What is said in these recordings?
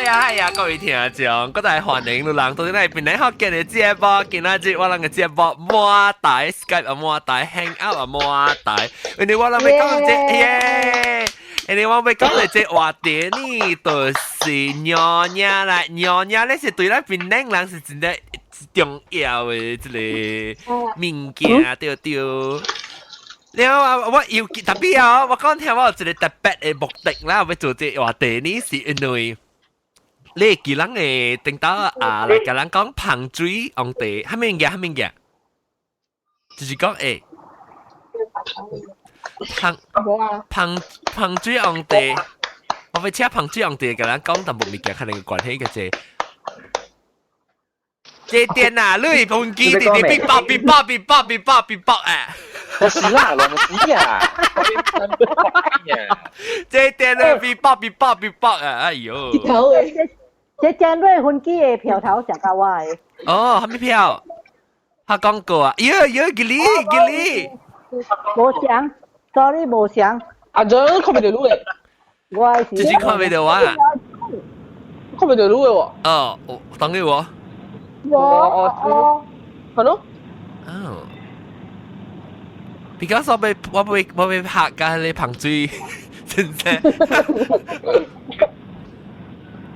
呀係呀，各位聽眾，各大歡迎你人到底來邊來福建的節目，今仔日我人的節目滿台 Skype 啊滿台 Hangout 啊滿台，因為我人欲講這耶，因為我欲講的這話題呢，就是娘惹啦，娘惹咧是對咱檳城人是真的重要的這個物件，對對。了啊！我要特別啊！我講聽我有一個特別的目的啦，欲做這個話題呢，是因為你記人會頂到啊，來共人講芳水紅茶，啥物物件？啥物物件？就是講芳芳芳水紅茶，我欲請芳水紅茶共人講淡薄物件，可能有關係嘅這。這電啊，你風機直直變爆變爆變爆變爆變爆啊！我是啦，我是啊，這電啊變爆變爆變爆啊！哎呦，這尖銳分機的票頭食到我的。哦，啥物票？他講過啊，喲喲，吉利吉利，無相，sorry 無相。阿張看袂著你的，我是。自己看袂著我。看袂著你的喎。哦，當然我。我哦，係咯。哦。Because 我欲拍佮你芳水，真正。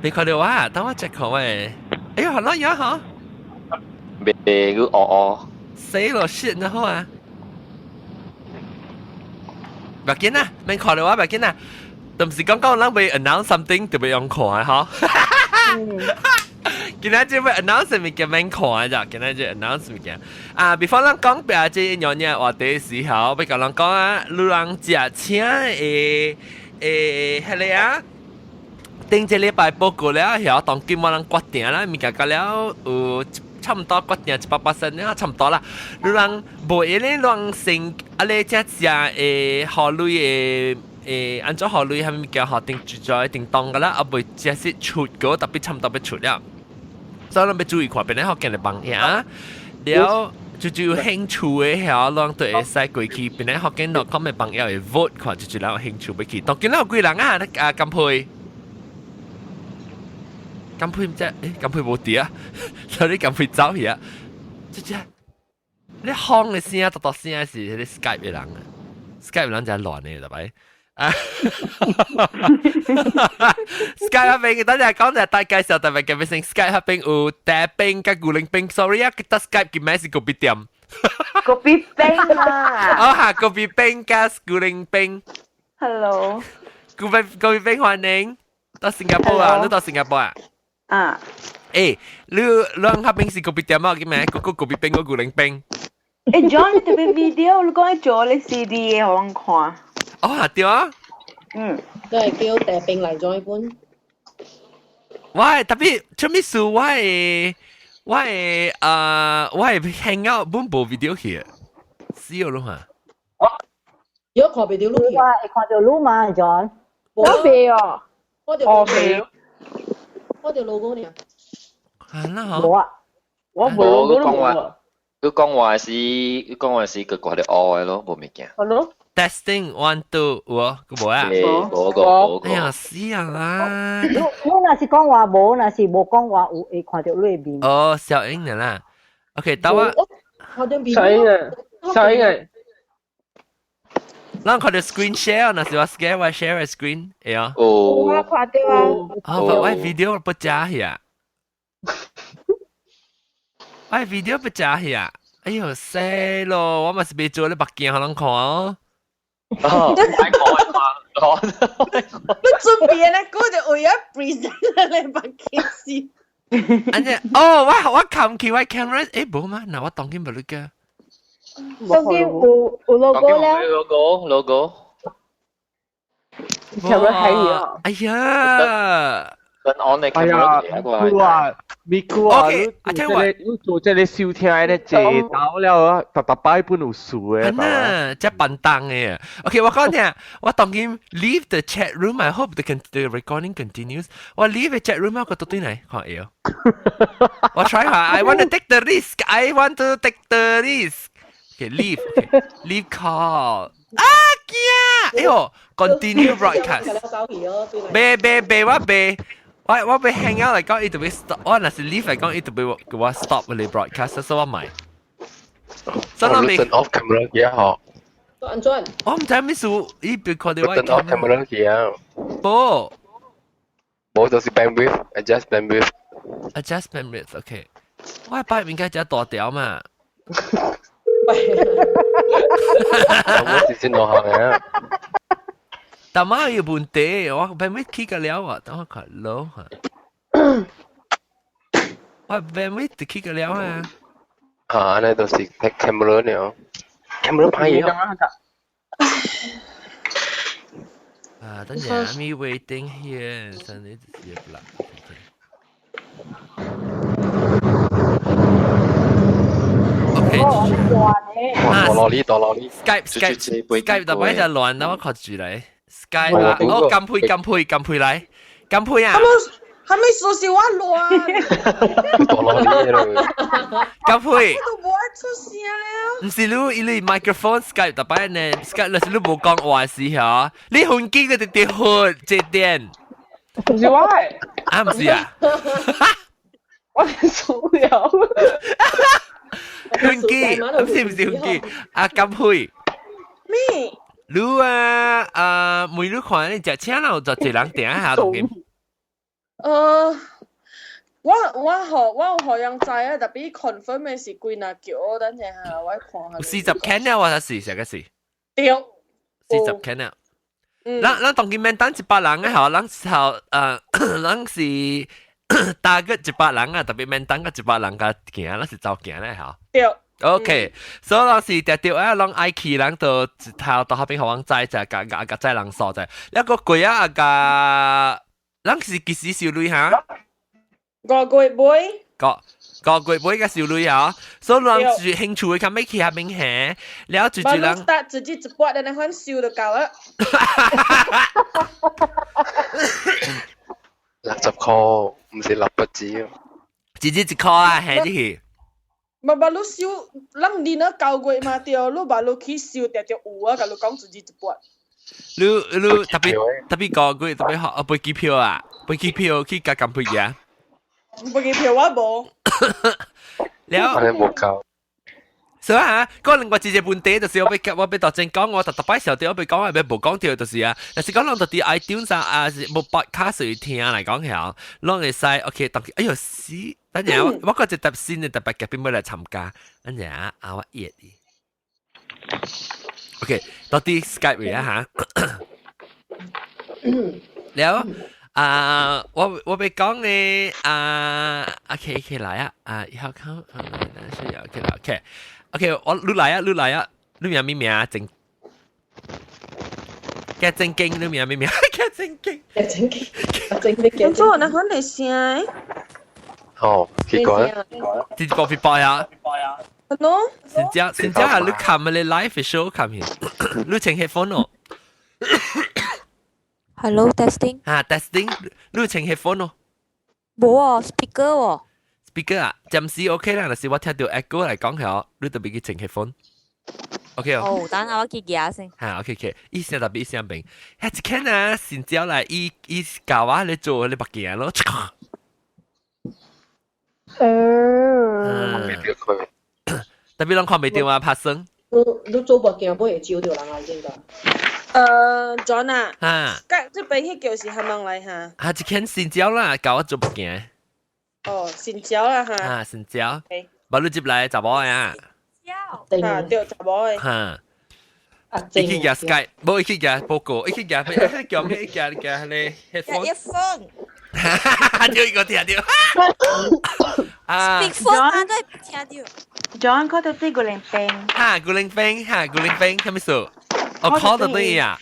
你看著我，等我 check 看喂。哎呦，好啦呀哈。袂去哦哦。死咯，shit 然後啊。袂緊啦，免看著我袂緊啦。都毋是講講咱欲 announce something 就欲用看吼。今仔日欲 announce 物件免看咋，今仔日 announce 物件。啊，before 咱講白這娘惹話題時候，欲共人講啊，你人食請的的彼个啊，頂一禮拜報告了，曉當今我人決定啦，物件到了有差唔多決定100%了，差唔多啦。你人無閒咧，人先啊咧只食的予鐳的。按怎予鐳啥物物件予定住在定當噶啦，啊未正式出過，特別差唔多欲出了。所以咱欲注意看，邊個福建的網頁了，就有興趣的遐，攏都會使過去邊個福建 .com 的網頁會 vote 看，就人有興趣欲去。當今有幾人啊？啊，金佩，金佩毋知，金佩無佇啊，所以金佩走去啊。這這，你響的聲，獨獨聲是彼個 Skype 的人啊，Skype 人真亂的，對咪？啊！Skype 彼邊，等陣講就大介紹特別嘅變成 Skype 彼邊有茶冰佮牛奶冰，sorry 啊，得 Skype 嘅名是咖啡店。咖啡冰啊！哦哈，咖啡冰佮牛奶冰。 Hello。咖啡冰歡迎到新加坡啊！你到新加坡啊？啊。你彼邊是咖啡店啊？叫咩？個個咖啡冰個牛奶冰。John，你特別 video，你講你做你 CD 的，予阮看。哦，對啊。對，叫茶冰來做一本。喂，特別出咩事？我的 Hangout 本無 video 去，死了哈。有看袂著你我會看著你嘛，John？我袂哦。我著我袂。我著 logo 爾。係啦，無啊。我無 logo 都無啊。佢講話是佢講啲愛咯，無物件。係咯。 Testing one two，有啊，個無啊？無個無個。哎呀，死啊啦！你若是講話無，若是無講話有會看著你的面。哦，小英的啦。OK，等我。看著面。小英啊，小英啊。咱看著 screen share，若是我 share 我 share screen，會啊。哦。我看著啊。哦，我 video 不加去啊。我 video 不加去啊。哎呦，死咯！我嘛是欲做咧目鏡予人看哦。哦，看看。你準備咧，嗰就為咗 present 咧目鏡是。按呢，哦，我冚起我 camera，無嘛？那我當今無你個。當今有 logo 了。 logo logo。 camera 係啊。哎呀！跟 on 的哎呀， camera 啊，咪姑啊，你做這個你做這個收聽的坐到了，逐逐擺本有事的。啊，這笨蛋的。OK，我講聽，我當今 leave the chat room，I hope the recording continues。我 leave the chat room，我倒轉來看會。我 try 下，I want to take the risk，I want to take the risk。Okay, leave, okay, leave call。啊，驚！哎呦，continue broadcast。袂袂袂，我袂。我欲 hang out 來講，伊就欲 stop。我若是 leave 來講，伊就欲叫我 stop 你 broadcast，所以我賣。所以我 turn off camera 嘅嗬。安怎？我毋知咩事，伊別看到我 turn off camera 嘅啊。無。無就是 bandwidth，adjust bandwidth。 adjust bandwidth，OK。我擺應該只大條嘛。我是先落行嘅。但媽有問題，我 bandwidth 起個了啊，等我看 low 嚇。我 bandwidth 起個了啊。啊，呢都是睇 camera 呢，camera 拍嘢。啊，等陣，I'm waiting here，等你直接啦。OK。啊，墮落呢，墮落呢。 Skype Skype Skype 特別就亂啦，我看住嚟。Skype 啊，哦，金配金配金配嚟，金配啊！係咪說是我亂？墮落呢咯。金配。我都無愛出聲了。唔是你，因為 microphone Skype 特別呢，Skype 若是你無講話時候，你分機個直直喝這點。唔是我係。啊，唔是啊。我是輸了。分機，唔是唔是分機，啊金配。咩？你啊啊，每你看你食車啦，就一人訂下當今。我有予人知啊，特別 confirm 的是幾若橋，等陣下我看下。40 can 了，我才是啥個是？對。40 can 了。咱當今免等100人嘅吼，咱頭咱是大概100人啊，特別免等個100人甲行，咱是走行咧吼。對。 OK，所以當時定著啊，攏愛去人就一頭到後邊予阮知，就共共共載人數在。一個貴啊，共咱是幾時收鐳哈？5月尾。五月尾個收鐳啊，所以人就興趣會較欲去遐邊行，了就就人。自己一撥，等款收就夠啦。60箍，毋是600紙。一日1箍啊，係你去。嘛嘛，你收，咱年啊9月嘛對，你嘛你去收，定定有啊，共你講一日一撥。你你特別特別5月特別學啊，飛機票啊，飛機票去共金配啊。飛機票我無。了。我無夠。所以啊，嗰另外一個問題就是我欲我欲頭前講，我特特擺小弟我欲講，欲無講著就是啊。若是講人到佇 iTunes 啊，是無 podcast 去聽來講曉，攏會使 OK。當哎喲死，等陣我個一搭新的特別嘉賓欲來參加，等陣啊，我約伊。OK，到底 Skype 啊嚇。了啊，我欲講呢啊，OK OK 來啊，啊，以後看啊，是 OK 啦 OK。OK，我你來啊，你來啊，你名咩名？正，驚正經，你名咩名？驚正經，驚正經，正經咁做那款的聲？哦，奇怪。直接播直播呀？Hello。真正真正啊！你看咪你 live show 看片，你穿 headphone 哦。 Hello testing。啊 testing，你穿 headphone 哦。無哦，speaker 哦。 speaker 啊，暫時 OK 啦，若是我聽到 echo 來講下，你特別去穿 headphone。OK 哦。哦，等下我去夾先。嚇，OK OK，伊聲特別聲明，遐一間啊，先招來伊伊教我咧做咧目鏡咯。哦。特別攏看袂著啊，拍算。你你做目鏡不會招著人啊，應該。John 啊。嚇。這邊彼叫是蝦物來哈？啊，一間先招啦，教我做目鏡。哦，新招啦哈。啊，新招。無你接來查某的啊。啊，對，查某的。哈。伊去夾 Skype，無伊去夾報告，伊去夾，彼叫咩？伊夾夾彼個 headphone。 headphone。對，伊個聽著。啊。 Speakphone 啊，都聽著。 John 看到這個零冰。哈，古靈冰，哈，古靈冰，啥物事？我 call 到對啊。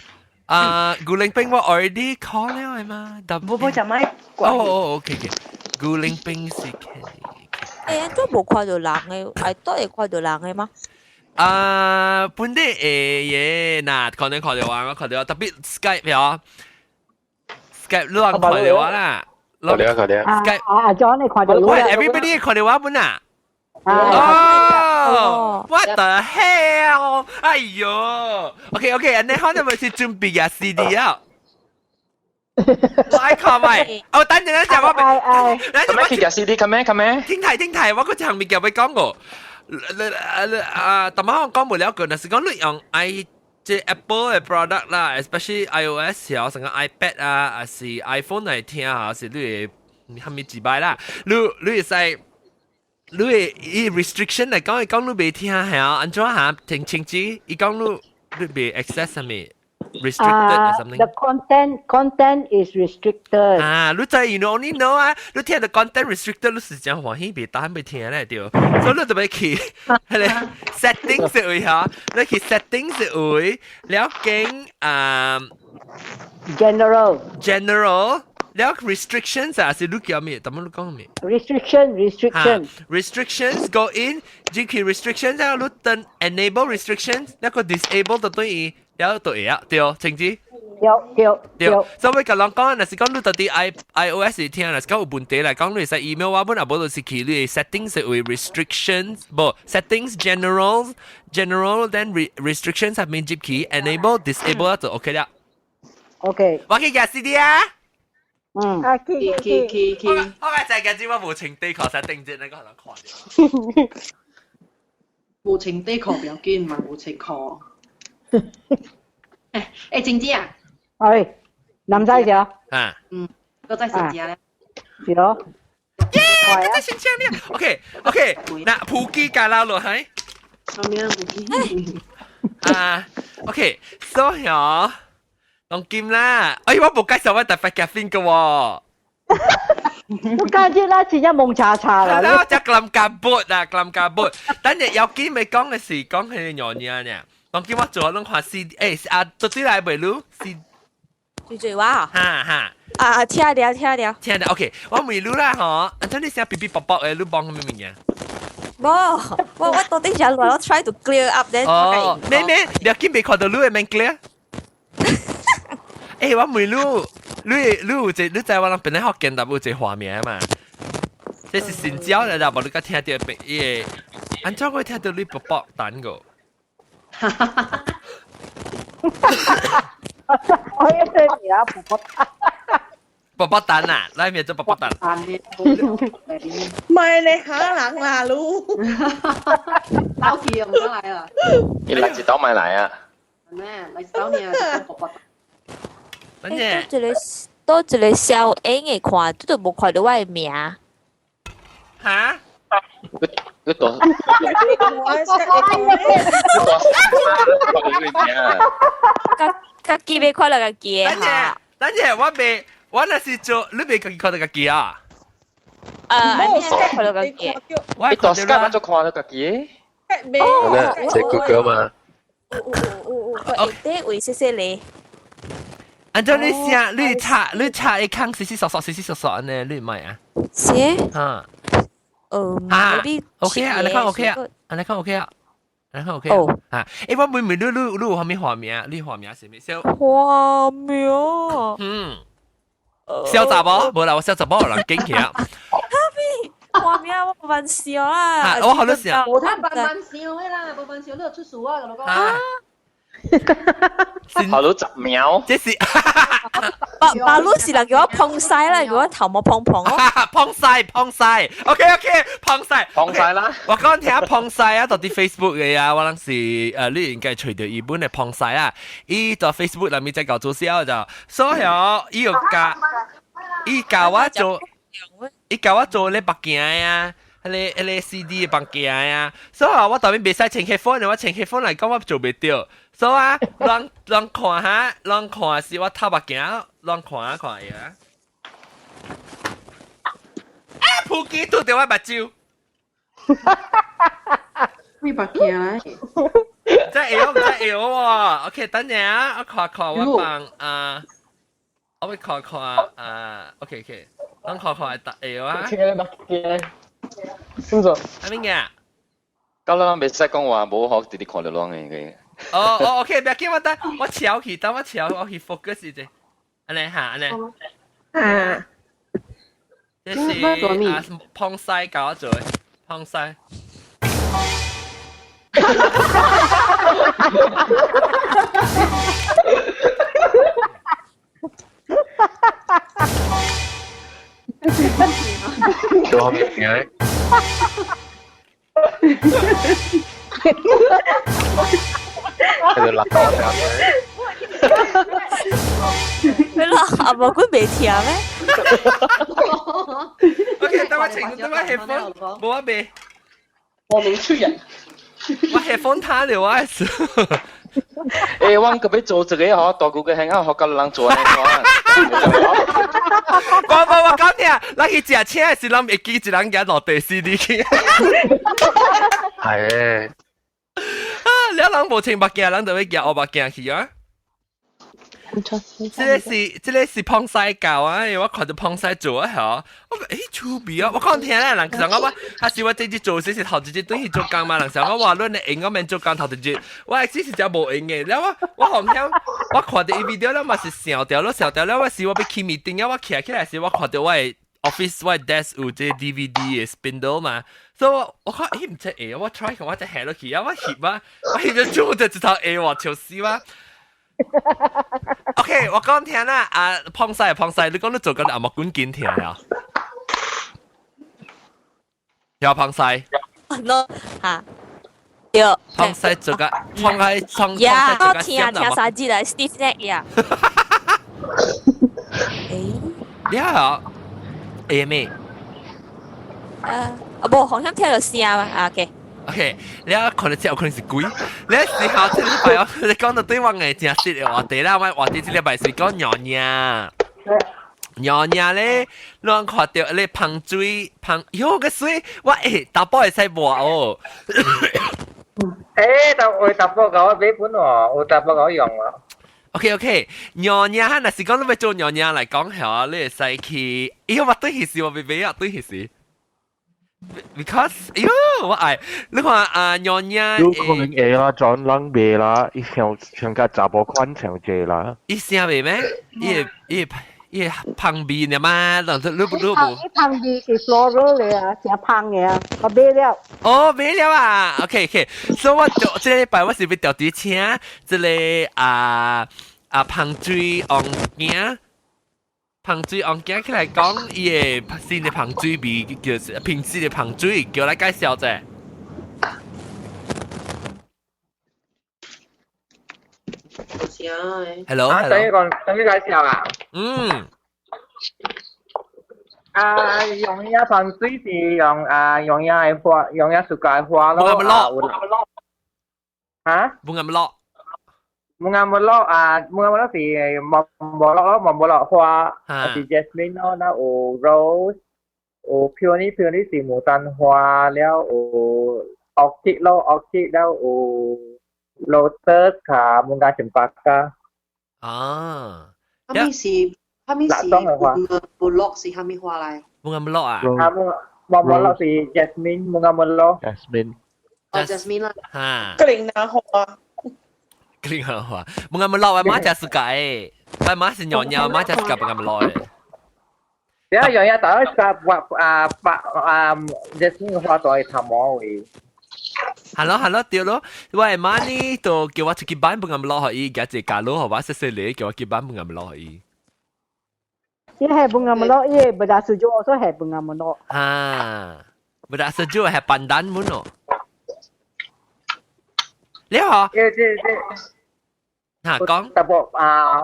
啊，古靈冰我 already call 了係嘛？無無就咪。哦哦，OK OK。古靈冰是 Kenny。欸，怎無看著人的？愛都會看著人的嗎？啊，本地會耶，嗱，可能看著我，我看著我，特別 Skype 哦，Skype 你人看著我啦，看著看著，Skype 啊，John 你看著喂，everybody 看著我本啊。哦，what the hell？哎喲，OK OK，按呢可能咪是準備啊 CD 啊。我愛看咪？哦，等陣等陣我哎哎，等陣咁咩？去 CD 咁咩？咁咩？聽題聽題，我個項物件欲講過。啊，但係我講無了句，若是講你用 i 這 Apple 的 product 啦，especially iOS 啊，成個 iPad 啊，還是 iPhone 來聽啊，還是你會蝦米幾擺啦？你會使你會以 restriction 來講，伊講你袂聽係啊？按怎嚇？聽清楚，伊講你袂 access 啥物 restricted or something。 The content is restricted。啊，你知 you only know 啊，你聽到 content restricted，你是真歡喜，袂當袂聽咧對。所以你就欲去，彼个 settings 位嚇，你去 settings 位，了經啊 general general 了 restrictions 啊，是你叫咩？怎麼你講咩 restriction restriction restrictions go in，進去 restrictions 啊，你等 enable restrictions，那個 disable 就對伊，了就會啊，對，清楚？對對對，所以我共人講，若是講你到底 iOS 聽，若是講有問題來講，你會使 email 我本，啊無就是去你 settings 為 restrictions，無 settings general general then restrictions 入面入去 enable disable 就 OK 啦。 OK，我去夾 CD 啊。嗯。啊，去去去去。我個就係知我無穿底褲，使定節那個可能看到。無穿底褲不要緊嘛，無穿褲。欸欸，靜姐啊。哎，男仔咗。啊。嗯，我再食食咧。是咯。耶！我在先搶你。OK OK，那普基加拉落係。啥物啊？普基。啊，OK，所以哦，當今啦，哎，我無介紹我特別咖啡嘅喎。我感覺咱真正蒙查查啦。我只 kelam kabut 啊，kelam kabut。等陣有機咪講嘅是講係娘娘呢。當今我做攏看 CD，欸啊，做對來袂嚕 C。最最話。哈哈。啊，聽了聽了。聽了 OK，我問你啦吼，啊，你聲嗶嗶啵啵的，你幫啥物物件？無，我到底想我 try to clear up 咧。哦，咩咩，你緊袂看到你會免 clear？欸，我問你，你有一你知我人本來福建但有一個畫面嘛？這是新椒來啦，無你敢聽著伊個，按怎會聽到你啵啵等個？哈哈哈哈我也對你啊，啵啵蛋。啵啵蛋啊，來面做啵啵蛋。唔係你嚇人啦，嚕。老氣又唔得來啦。你來一刀買來啊？咩？來一刀你啊，啵啵蛋。多一个多一个小影的看，這都無看到我的名。哈？你多。我家家己欲看到家己的等下，等下，我袂，我若是做，你袂家己看到家己啊？啊，你看到家己。我你大 Skype 就看到家己。哦，這 Google 嘛。有有有有，有底位細細咧。按照你寫，你查，你查一看，細細索索，細細索索呢，你買啊？寫。啊。嗯。啊。OK 啊，你看 OK 啊，你看 OK 啊，你看 OK 啊。啊，欸，我問問你，你有啥物畫面？你畫面是咩？小畫面。嗯。小雜某，無啦，我小雜某有人見起啊。畫面我慢慢笑啦。我好多時啊。無他慢慢笑的啦，慢慢笑你就出事啊，我講。好多十秒。這是。白白魯是人叫我碰晒啦，叫我頭毛碰碰哦。碰晒碰晒，OK OK，碰晒碰晒啦。我講聽碰晒啊，到佇 Facebook 的啊，我攏是你應該揣著伊本的碰晒啊。伊在 Facebook 內面在搞做銷就，所以哦，伊有教，伊教我做，伊教我做咧目鏡啊。彼个 CD 的物件啊，所以啊，我當面袂使穿 headphone，我穿 headphone 來講我做袂著，所以啊，攏看下，攏看是我頭目鏡，攏看看下。啊！普基拄著我目睭。咩目鏡來？真會，我毋知會喎。OK，等陣啊，我看看我幫啊，我欲看看啊，OK OK，咱看看會啊。穿個目鏡。點做？阿明嘅，到咱袂使講話，無好直直看著攏的個。哦哦，OK，不要緊，我等我敲去，等我敲，我去 focus 一下。按呢哈，按呢。啊。這是啊，碰西教我做的，碰西。做後面嘅。喺度立檔咩啦？阿無佢未聽咩？ OK，等我停，等我 headphone，冇啊未。我明出人。我 headphone 攤了我。欸，我特別做這個嗬，大姑嘅兄啊，學教人做呢款。我我我講聽，咱去食車的時，咱會記一人行落地 CD 去。係咧。啊，了人無穿目鏡，人就會行烏目鏡去啊。這個是碰西教啊，因為我看到碰西做啊，嚇，我講欸趣味啊，我講聽咧，人想講我，還是我這次做時是頭一日轉去做工嘛，人想講話，你會用我免做工頭一日，我只是真無閒的，了我我好像我看到伊 video 了嘛是想掉了想掉了，我是我欲去 meeting 啊，我徛起來時我看到我的 office 我的 desk 有這 DVD 的 spindle 嘛，所以我我看欸毋知會，我 try 看我再下落去啊，我翕啊，我翕咗做就一頭會喎，笑死我。OK，我講聽啦，啊，碰西碰西，你講你做緊阿木管緊聽啊？有碰西。喏嚇，對。碰西做個創開創。呀，我聽聽啥子啦？Steve Neck 呀。誒。你好，欸咩？啊，無，好像聽到聲嘛，啊 OK。 OK，你可能這有可能是鬼。你時候這禮拜你講到對我嘅真實的話題啦，我話題這禮拜是講娘娘。娘娘咧，你看到咧芳水芳，喲個水，我欸查埔會使抹哦。欸，但有查埔共我買本喎，有查埔共我用喎。 OK OK，娘娘若是講你欲做娘娘來講嚇，你會使去，哎喲，我對彼時我未買啊，對彼時。Because 哎喲，我愛你看啊，娘娘有可能會啦，轉人賣啦，伊像像較查埔款上濟啦。伊聲袂咩？伊伊伊芳味呢嘛？你你你無？伊芳味是 floral 的啊，誠芳的啊，我買了。哦，買了啊！OK OK，所以我就這禮拜我是欲調佇請這個啊啊芳水王囝。芳水王囝起來講，伊的新的芳水味叫平時的芳水，叫來介紹者。Hello，啊，等於講，等於介紹啊。嗯。啊，用遐芳水是用啊，用遐的花，用遐雪糕花咯。冇咁落。嚇？冇咁落。冇啱冇落啊，冇啱冇落是冇冇落咯，冇冇落花，是 jasmine 咯，แล้ว有 rose，有 peony peony 是牡丹花，แล้ว有 orchid 咯 orchid แล้ว有 lotus ค่ะมุงกาจำปากา 啊，哈物是哈物是冇落是哈物花來？冇啱落啊？啊冇冇冇落是 jasmine 冇啱冇落。 jasmine。哦 jasmine 啦。嚇。格林拿花。格林拿花，冇啱冇落啊！媽食世界，我媽是娘娘，媽食世界冇啱落的。你一樣嘢，大家夾啊白啊 jasmine 花在頭毛位。係咯係咯，對咯。我阿媽呢就叫我出去買，冇啱落予伊，夾一個假路，予我細細粒，叫我去買冇啱落予伊。伊係冇啱落，伊係 bedak sejuk，所以係冇啱落。啊，bedak sejuk 係 pandan 滿哦。你好。這這這。嚇講。淡薄啊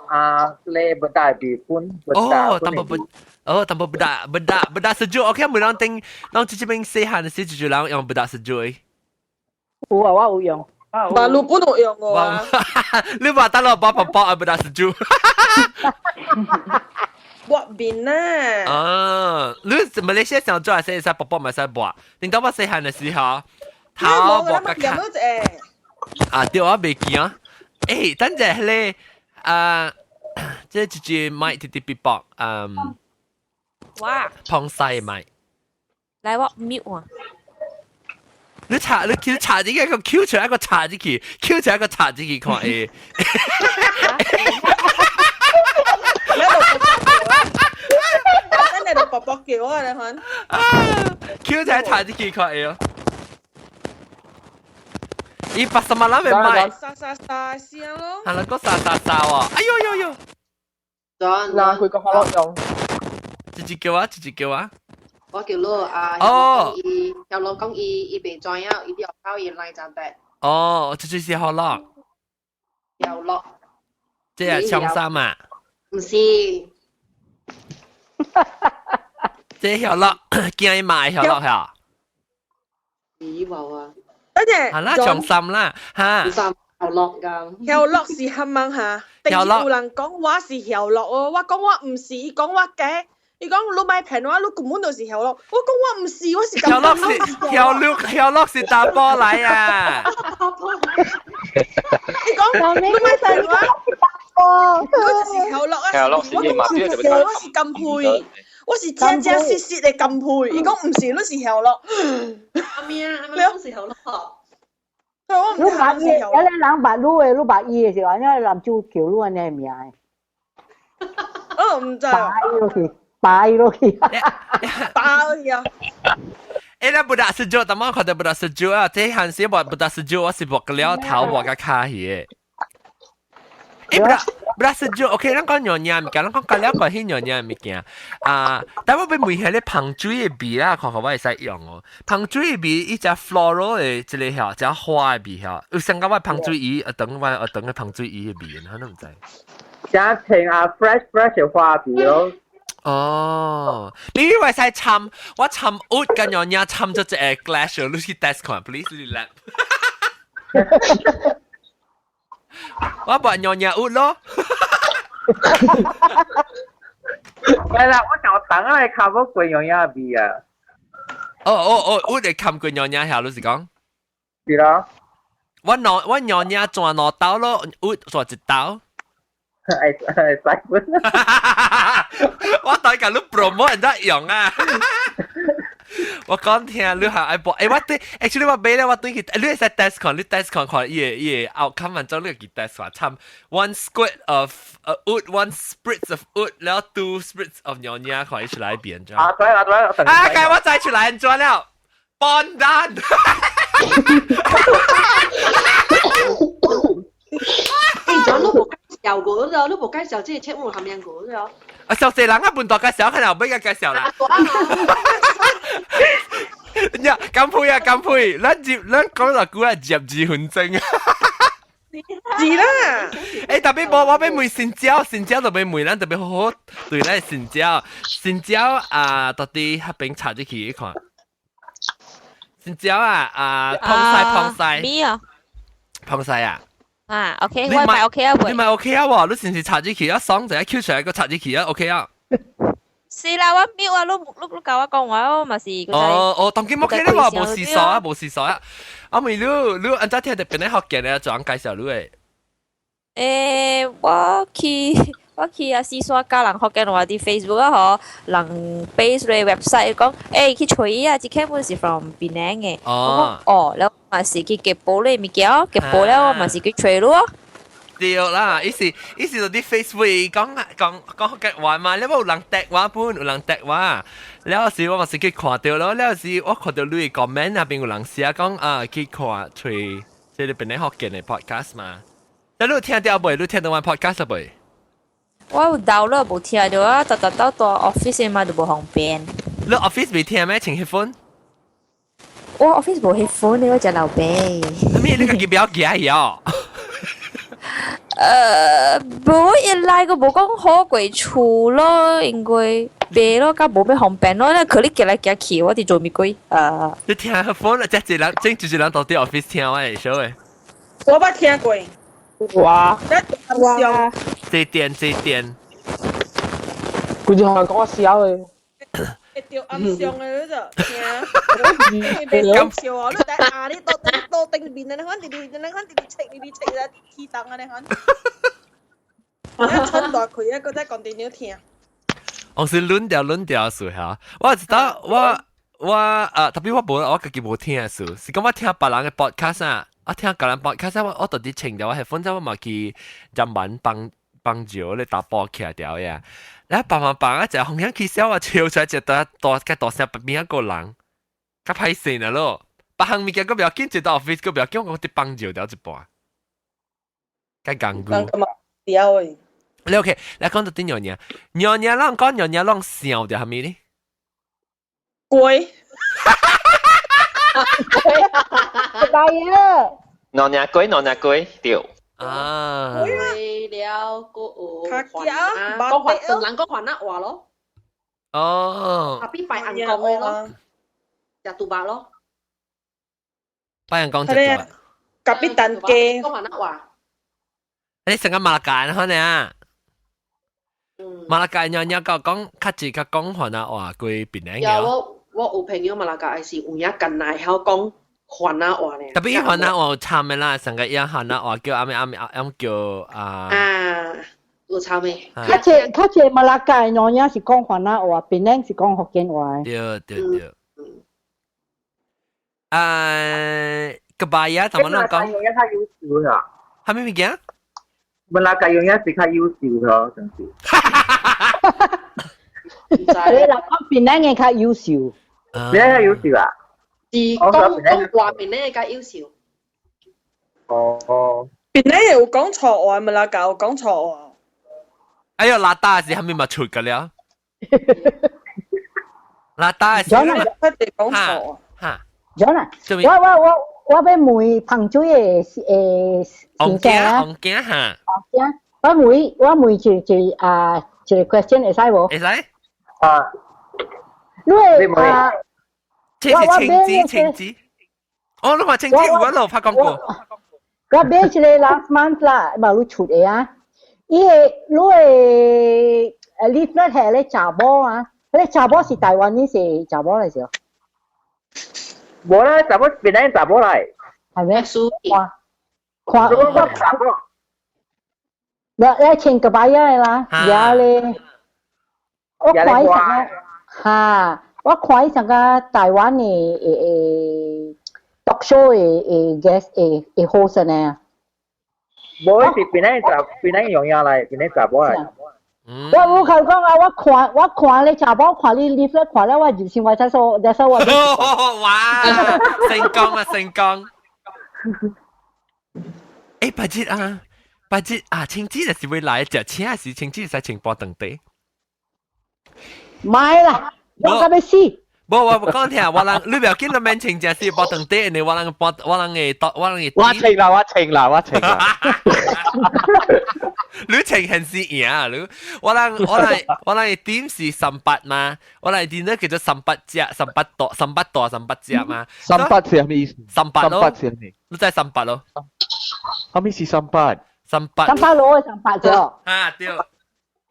啊，你 bedak 米粉。哦，淡薄不，哦，淡薄 bedak bedak bedak sejuk。OK，每人頂，人這邊細漢的時就人用 bedak sejuk。有啊，我有用。馬路本有用過啊！你話得咯，包包包啊，bedak sejuk。抹面啊！啊，你馬來西亞上做係使包包咪使抹，你到我細漢的時候，頭抹個卡。啊，對我未記啊。欸，等陣咧，啊，這一隻麥直直別搏，嗯，哇，碰西麥。來我 mute 啊！你查你叫查自己一個 Q 出來一個查進去，Q 出來一個查進去看欸。真係度卜卜叫啊！你看。 Q 出來查進去看欸哦。伊八十萬人咪買。沙沙沙聲咯。係啦，個沙沙沙喎！哎呦呦呦！嗱，佢個可樂用。直接叫啊！直接叫啊！我叫你啊，哦，伊有老講伊未知影，伊啲學校伊來就白。哦，這就是好樂。有樂。這係長衫啊？唔是。這曉樂，驚伊買曉樂嚇。咦冇啊？等陣。係啦，長衫啦，嚇。長衫曉樂㗎。曉樂是冚問下，第二有人講我是曉樂哦，我講我唔是，伊講我假。伊講你莫騙我，你根本就是曉樂。我講我唔是，我是曉樂是曉樂，曉樂是查埔來啊！伊講你莫騙我，我就是曉樂啊！我講我是我是金配，我是真真實實的金配。伊講唔是，你是曉樂。阿咩啊？阿咩講是曉樂？你捌伊，有個人捌你的，你捌伊的時候，因為男主叫你按呢名的。我唔知。擺落去。擺落去，擺去啊！欸，咱 budak sejuk，但我看到 budak sejuk 啊，這漢時我 budak sejuk，我是剝了頭剝個卡去的。欸，budak budak sejuk，OK，咱講娘娘物件，咱講隔了關係娘娘物件啊。但我欲問下咧芳水的味啦，看看我會使用哦。芳水的味，伊只 floral 的一個曉，一花的味曉，有上個我芳水伊，啊等我啊等個芳水伊的味，我都毋知。加清啊，fresh fresh 的花味咯。哦，你以為使摻我摻 oud 跟娘娘摻咗一個 glass，你去 test 看，please 你 lab。我把娘娘 oud 咯。係啦，我想等來較無過娘娘味啊。哦哦哦，oud 會冚過娘娘下，你是講？是咯。我兩我娘娘轉兩刀咯，oud 轉一刀。會會使我大家你 promote 人家用啊！我講聽你係愛播，欸我對，actually 我買咧，我對佢，你會使 test 看，你 test 看看伊個伊個 outcome，反正你去 test 看，參 one squirt of oud, one spritz of oud，然後 two spritz of 娘娘，看伊出來變咗。啊對啦對啦，啊，該我再出來轉了，pandan。欸，轉你無介紹過了，你無介紹這個節目含樣過了。啊，小細人啊，本大介紹，可能後尾介紹啦。呀，乾杯啊，乾杯！咱接咱講落句啊，接2分鐘啊。是啦。欸，特別無我欲問新椒，新椒就欲問咱特別好好對咱新椒，新椒啊，到底彼邊插入去看。新椒啊啊，碰晒碰晒。咩啊？碰晒啊！啊，OK，我咪 OK 啊，你咪 OK 啊？喎，你是唔是插入去啊？爽就一 Q 出來個插入去啊，OK 啊？是啦，我 mute 啊，你你你教我講話，我嘛是。哦哦，當今 OK 啦喎，無事傻啊，無事傻啊。阿妹你你按怎聽到邊個福建的怎樣介紹你的？欸，我去我去啊，四川教人福建話佇 Facebook 啊，嗬，人 base 咧 website 講，欸去揣啊，這間本是 from 檳城的。哦。哦，了嘛是去結報咧物件，結報了我嘛是去揣咯。對啦，伊是伊是佇 Facebook 講講講福建話嘛，了有人 tag 我本，有人 tag 我，了時我嘛是去看著咯，了時我看著你的 comment 那邊有人寫講啊去看揣，這個檳城福建的 podcast 嘛。但你有聽到未？你聽到我 podcast 未？我有 download 無聽到啊，逐逐到蹛 office 嘛就無方便。你 office 未聽咩？穿 headphone？我 office 無 headphone 的，我食老爸。咩？你家己不要驚伊哦。無一來個無講好過厝咯，因為白咯，較無欲方便咯，那可能行來行去，我佇做物鬼啊。你聽 headphone，這一人，整一人到底 office 聽我會曉的。我捌聽過。哇！哇！這電這電。佢就係講我笑的。會著暗傷的你就聽，你袂搞笑哦！你在啊，你倒頂倒頂面安呢款，直直安呢款，直直切，直直切啊，起動按呢款。你喘大氣啊，閣再 continue 聽。我是論掉論掉數嚇，我知道我我啊，特別我無我家己無聽數，是講我聽別人的 podcast 啊，我聽別人 podcast 我我到底穿掉我 headphone 我嘛去入門幫幫助咧打波起來掉呀。然後幫幫幫啊，就紅香起笑啊，笑出來一大大個大聲邊一個人，較歹勢啦咯。別項物件閣不要緊，一到 office 閣不要緊，我佇幫助掉一半，較艱苦。人嘛掉的。你 OK，來講到啲娘娘，娘娘攏講娘娘攏笑著啥物呢？龜。大爺。娘娘龜，娘娘龜，對。啊。龜了個有番啊，講番，唐人講番仔話咯。哦。啊，比拜尪公的咯，食豬肉咯。拜尪公食豬肉。隔壁蛋雞。講番仔話。你成個馬來加可能啊？馬來加娘娘講講，較濟較講番仔話過檳城嘅。我有朋友馬來加是有影近來曉講番仔話咧。特別番仔話有參的啦，上個伊番仔話叫阿咩阿咩阿叫啊。啊，有參的。較濟較濟馬來加娘娘是講番仔話，檳城是講福建話。對對對。啊，個白呀，怎麼啷講？用一較優秀啦。係咩物件？馬來加用一是較優秀咯，真是。你人講檳城嘅較優秀。檳城較優秀啊？是講講話檳城嘅較優秀。哦。檳城有講錯話，馬來加有講錯話。哎呦，拉大是係咪嘛出個了？拉大是。佢哋講錯話。嚇。咗啦，我我欲問彭水的誒先生啊，王囝哈，王囝，我問一一啊一個 question 會使無？會使。啊。你會啊？這是青子青子。哦，你話青子有我路拍廣告。我買一個 last month 啦，嘛你出的啊？伊個你個 leaflet 係咧查某啊，彼個查某是台灣的是查某來是？無啦，查某檳城查某來。係咩？看看我查某。你你穿個白的啦，也咧。我看伊上個，哈，我看伊上個台灣的誒誒 talk show 的的 guest 的的 host 呢。無，是檳城查檳城用嘢來，檳城查某來。我我甲你講啊，我看我看你查某，看你 leaflet 看了，我入心我才說，才說我。哇！成功啊，成功！欸，白日啊，白日啊，青子就是會來食請時，青子使穿波長底。買啦，我甲欲死。無我無講聽，我人你不要緊，你免穿正是波長底，因為我人波我人會我人會。我穿啦，我穿啦，我穿啦。你穿還是贏啊？你我人我人我人點是三八嘛？我人點咧叫做三八隻、三八大、三八大、三八隻嘛？三八是啥物意思？三八咯，三八是啥物？你知三八咯？啥物是三八？三八。三八攞三八咗。啊對。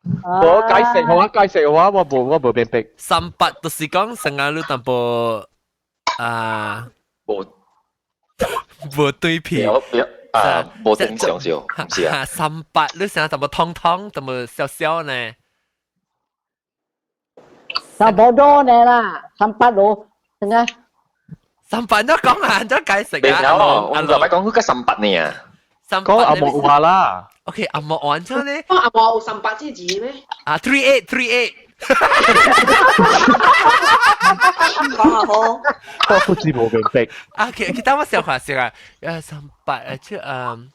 無解釋，我解釋我我無我無明白。三八就是講成日你淡薄啊，無無對皮。啊，無正常少，唔是啊。三八你成日淡薄湯湯，淡薄小小呢。三八多呢啦，三八攞，點解？三八都講啊，都解釋啊。我就咪講佢個三八呢啊。講阿木話啦。 OK，阿木完咗呢？講阿木有三八這字咩？啊，3838。講下好。我不知無明白。啊，其其他我小話先啊，三八誒，即嗯。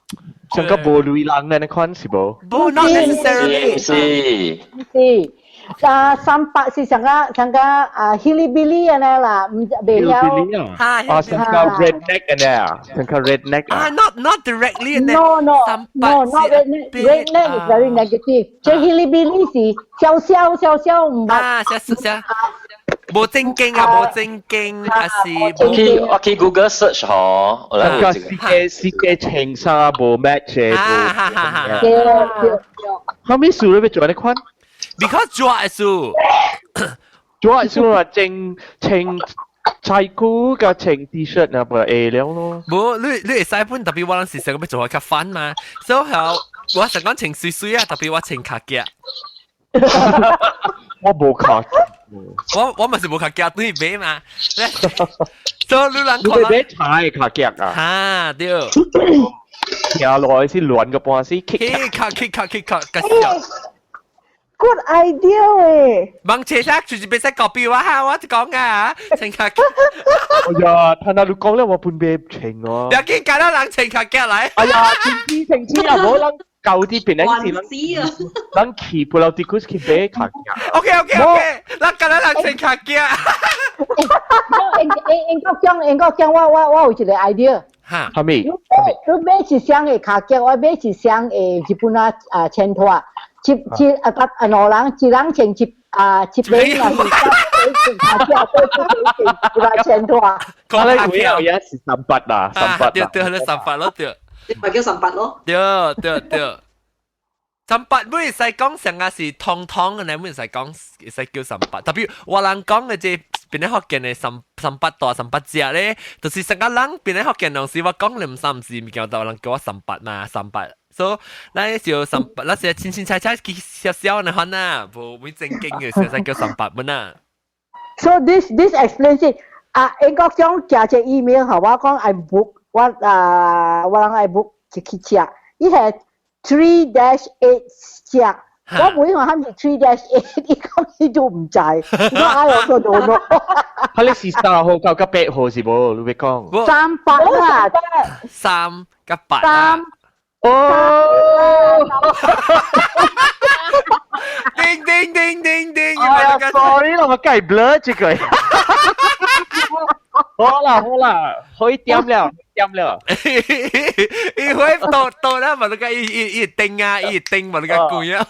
上個無類人的那款是無？無，not necessarily。是。是。啊，三八是上個上個啊，hillbilly 安尼啦，毋袂曉。啊，上個 redneck 安尼啊，上個 redneck 啊，not directly No no no not redneck redneck is very negative。這 hillbilly 是小小小小毋捌。啊，小小。無正經啊，無正經，還是我去我去 Google search 嗬，我來個四個四個穿衫無 match 的。啊哈哈哈！對對對。後面數你欲做按呢款？ Because 做嘅數，做嘅數啊，穿穿菜褲佮穿 T 恤啊，不會了咯。無，你你會使本特別我陣時想欲做較 fun 嘛，所以後我想講穿媠媠啊，特別我穿卡夾。我無卡，我我嘛是無卡夾對買嘛。所以你人可能你買柴卡夾啊？哈對。聽落來是亂個半死，卡卡卡卡卡，個笑。 Good idea 誒！望車車就是袂使 copy 我哈，我就講啊，穿卡。哎呀，聽到你講咧，我半邊穿哦。不要緊，搞到人穿卡夾來。哎呀，清子清子啊，無人舊啲邊陣時死啊！咱去 Pulau Tikus 去買卡鏡。 OK，咱今日人穿卡鏡。應應應該講應該講，我有一個 idea。哈？係咪？你買一雙的跤鏡，我買一雙的日本啊啊千拖，一一啊啊兩人一人穿一啊一邊啊是三邊跤鏡，對對對，一個千拖。我咧會有嘢是三八啦，三八。對對，係三八咯，對。你咪叫三八咯？對對對。三八會使講成個是通通嘅，你會使講會使叫三八。特別我人講嘅這邊啲福建嘅三三八大三八隻咧，就是成個人邊啲福建人是我講你唔三字，唔叫到人叫我三八嘛，三八。所以咱就三八，咱是清清彩彩去笑笑的款啊，無會正經嘅，使叫三八本啊。 So this explains it。啊，應該講寄隻 email 予我講愛 book，我啊我人愛 book 去去食，伊係 3-8 隻，我每項係 3-8，伊講伊都唔知，我愛我做到咯。佢你是3號到甲8號是無？你欲講？三八啦，三甲八。三。哦。叮叮叮叮叮！哎呀，sorry 啦，我計 blur 這個。好啦好啦，可以點了，點了。伊會到到啦，嘛你個伊伊伊叮啊，伊叮嘛你個攰啊。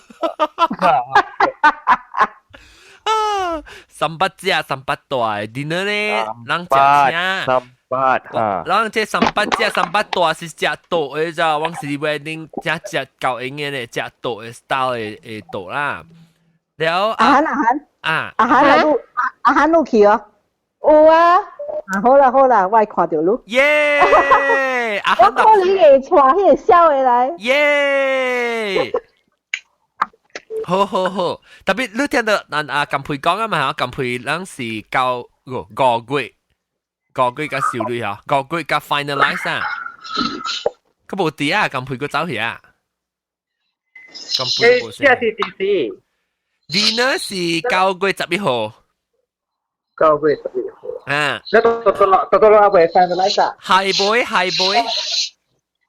啊，三八隻三八大，dinner 咧，人食請。三八啊！人這三八隻三八大是食桌的咋，往時 wedding 食食夠用的咧，食桌的 style 的的桌啦。了阿涵阿涵啊，阿涵阿你阿涵你去哦？有啊。啊好啦好啦，我會看著你。耶！阿我可能會帶彼個痟的來。耶！好好好，特別你聽到嗱啊近佩講啊嘛，近佩咱是到5月，5月甲少女嚇，五月甲 finalize 啊，佢無佇啊，近佩佢走去啊。近佩無這是幾時？ dinner 是9月11號。 9月11號。啊。你到到到到到阿未 finalize 啊？係妹係妹。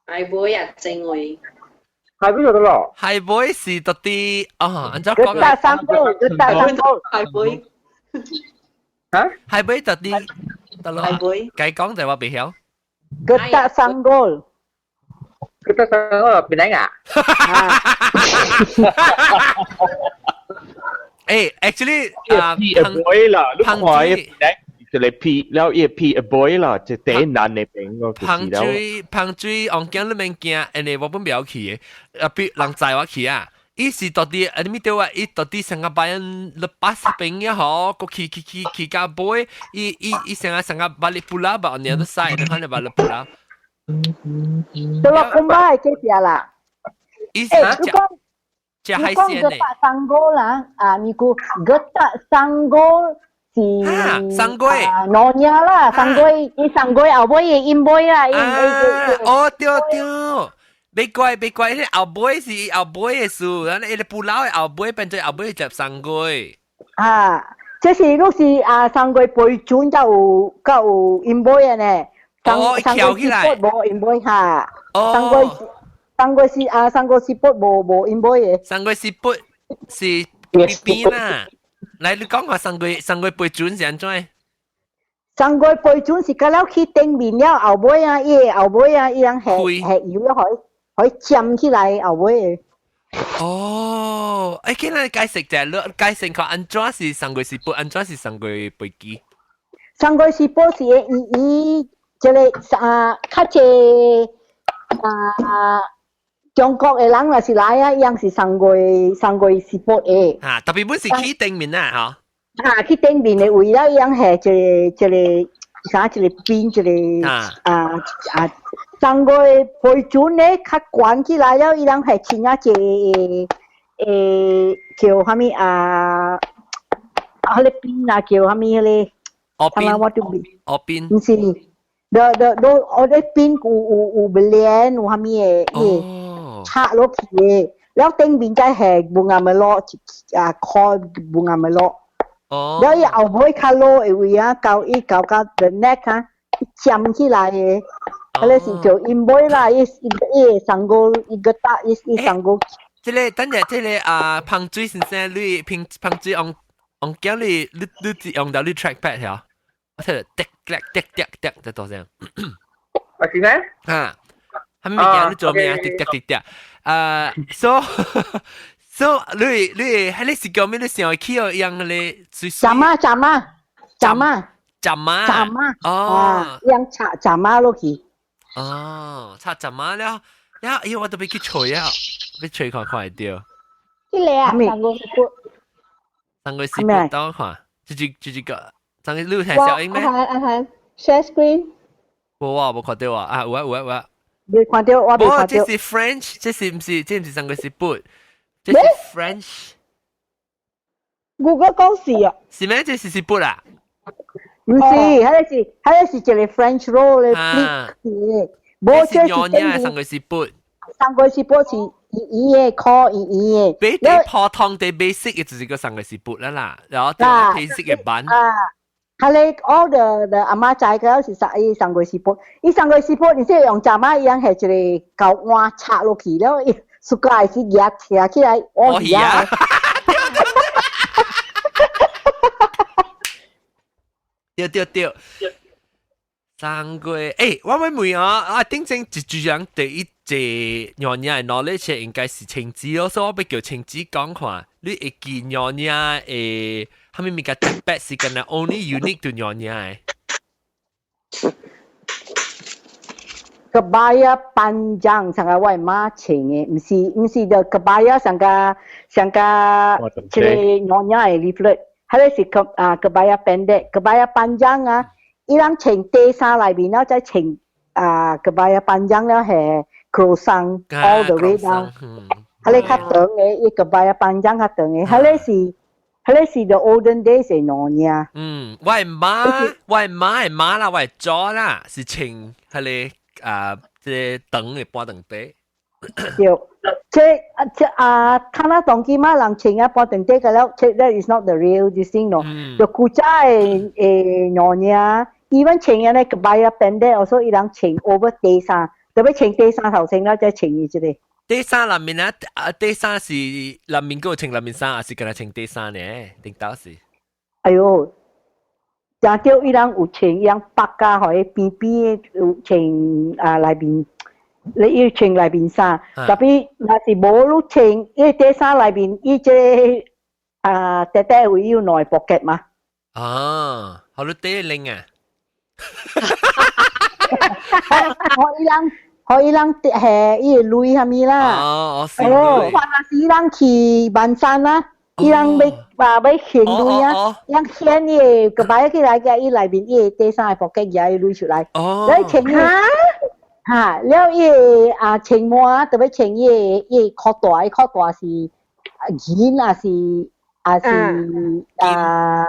係妹啊，正位。係邊度得咯？係妹是到啲哦，按照講大三個，大三個，係妹。嚇？係妹到啲得咯。係妹。計講就話未曉。 Getak Sanggol。 Getak Sanggol 邊個啊？誒，actually 啊，P a boy 啦，你看伊一個 P，了伊 P a boy 啦，就第一男的邊個就是彭水彭水，王驚你免驚，因為我本袂曉去的，啊，比人載我去啊。伊是到底啊，你咪對啊？伊到底成個班lepas邊嘅嗬，個去去去去到尾，伊伊伊成個成個 balik pulau 吧，on the other side，你看你 balik pulau。 Teluk Kumbai 幾隻啦？伊欸，你講食海鮮呢？ Getak Sanggol 啦，啊，你估 Getak Sanggol 是三粿啊，老娘啦，三粿，伊三粿後尾的音尾啦，伊哦對對，別怪別怪，迄後尾是後尾的事，咱迄個 pulau 的後尾變做後尾食三粿。啊，這是你是啊，三粿杯準才有才有音尾的呢。哦，翹起來。無音尾哈。哦。三粿三粿是啊，三粿是撥無無音尾的。三粿是撥是邊邊啦。來，你講下三粿三粿杯準是按怎？三粿杯準是到了去頂面了後尾啊，伊的後尾啊，伊人下下油了，可以佔起來後尾的。哦，欸，今日解釋者，你解釋看按怎是三粿是撥，按怎是三粿飛機？三粿是撥是伊伊這個啊，較濟啊。中國的人若是來啊，伊樣是三粿三粿是撥的。啊，特別本是去頂面啊，嗬。啊，去頂面的位了，伊樣下一個一個啥一個邊一個啊啊，三粿批准咧較懸起來了，伊人下穿啊一個叫啥物啊？啊，彼個邊啊叫啥物彼個？哦邊。我都哦邊。毋是，都都都我咧邊有有有簾有啥物的，伊插落去的，了頂面再下 bunga melor 啊，箍 bunga melor。哦。了伊後尾較落的位啊，到伊到到 the neck 啊，佔起來的。彼个是叫因妹啦，伊伊伊上個伊個大伊伊上個。這個等下這個啊，彭水先生，你平彭水用用叫你你你用到你 trackpad 嚇，我聽到滴滴滴滴滴在多聲。啊是咩？啊，係咪件你做咩啊？滴滴滴滴。啊，so 你你係你是叫咩？你想去哦，樣咧水水。斬啊斬啊斬啊！斬啊！斬啊！哦，樣插斬啊落去。哦，插斬啊了，了，哎呦，我都欲去揣啊，欲揣看看會著。這個啊，送個是送個是不等我看，這這這這個，送個你有聽小英咩？阿韓阿韓，share screen。無啊，無看到啊，啊有啊有啊有啊。未看到，我未看到。這是 French，這是毋是？這毋是送個是不？這是 French。 Google 講是啊。是咩？這是是不啊？毋是，彼個是一個 French roll 咧，flip 嘅。無，這是娘娘送個是不？送個是不是圓圓的，箍圓圓的。比啲普通的 basic 嘅就是個送個是不啦啦，然後啲 basic 嘅版。啊，佢咧 all the 阿媽仔個是啥？伊送個是不？伊送個是不？你說用蚱仔一樣係一個膠碗插落去了，伊暑假是夾起起來，我魚啊！對對對，送過，欸，我欲問啊，啊，頂前一主人第一隻娘娘的 knowledge 應該是青子咯，所以我欲叫青子講看，你會記娘娘的啥物物件特別是敢若 only unique to 娘娘的？ Kebaya panjang 上個我的媽穿的，毋是毋是就 kebaya 上個上個這個娘娘的 leaflet。彼個是個啊，kebaya pendek，kebaya panjang 啊，伊人穿短衫內面了，再穿啊 kebaya panjang 了係 croissant all the way down，彼個較長的，伊 kebaya panjang 較長的，彼個是 the olden days 的娘娘。嗯，我的媽，我的媽的媽啦，我的祖啦，是穿彼個啊，這個長的半長底。對，這啊這啊，看那當今嘛人穿啊半長底個了，這 that is not the real this thing 咯。就古早的的娘娘，even 穿啊咧 kebaya pendek，所以伊人穿 over 短衫，特別穿短衫頭先了，再穿伊這個。短衫內面啊，啊短衫是內面閣有穿內面衫，還是干焦穿短衫呢？頂到是。哎喲，誠對伊人有穿，伊人北加予伊邊邊的有穿啊內面。你要穿內面衫，特別若是無你穿，伊短衫內面，伊這個啊，短短位有兩個 pocket 嘛。啊，好你短領啊！予伊人，予伊人係伊個鐳啥物啦。哦，哦，哦，若是伊人去萬山啦，伊人欲啊欲現鐳啊，伊人顯伊個 kebaya 起來，伊內面伊個短衫的 pocket 舉伊鐳出來。哦。你穿哈，了伊個啊穿襪特別穿伊個伊個褲帶，褲帶是銀還是還是啊？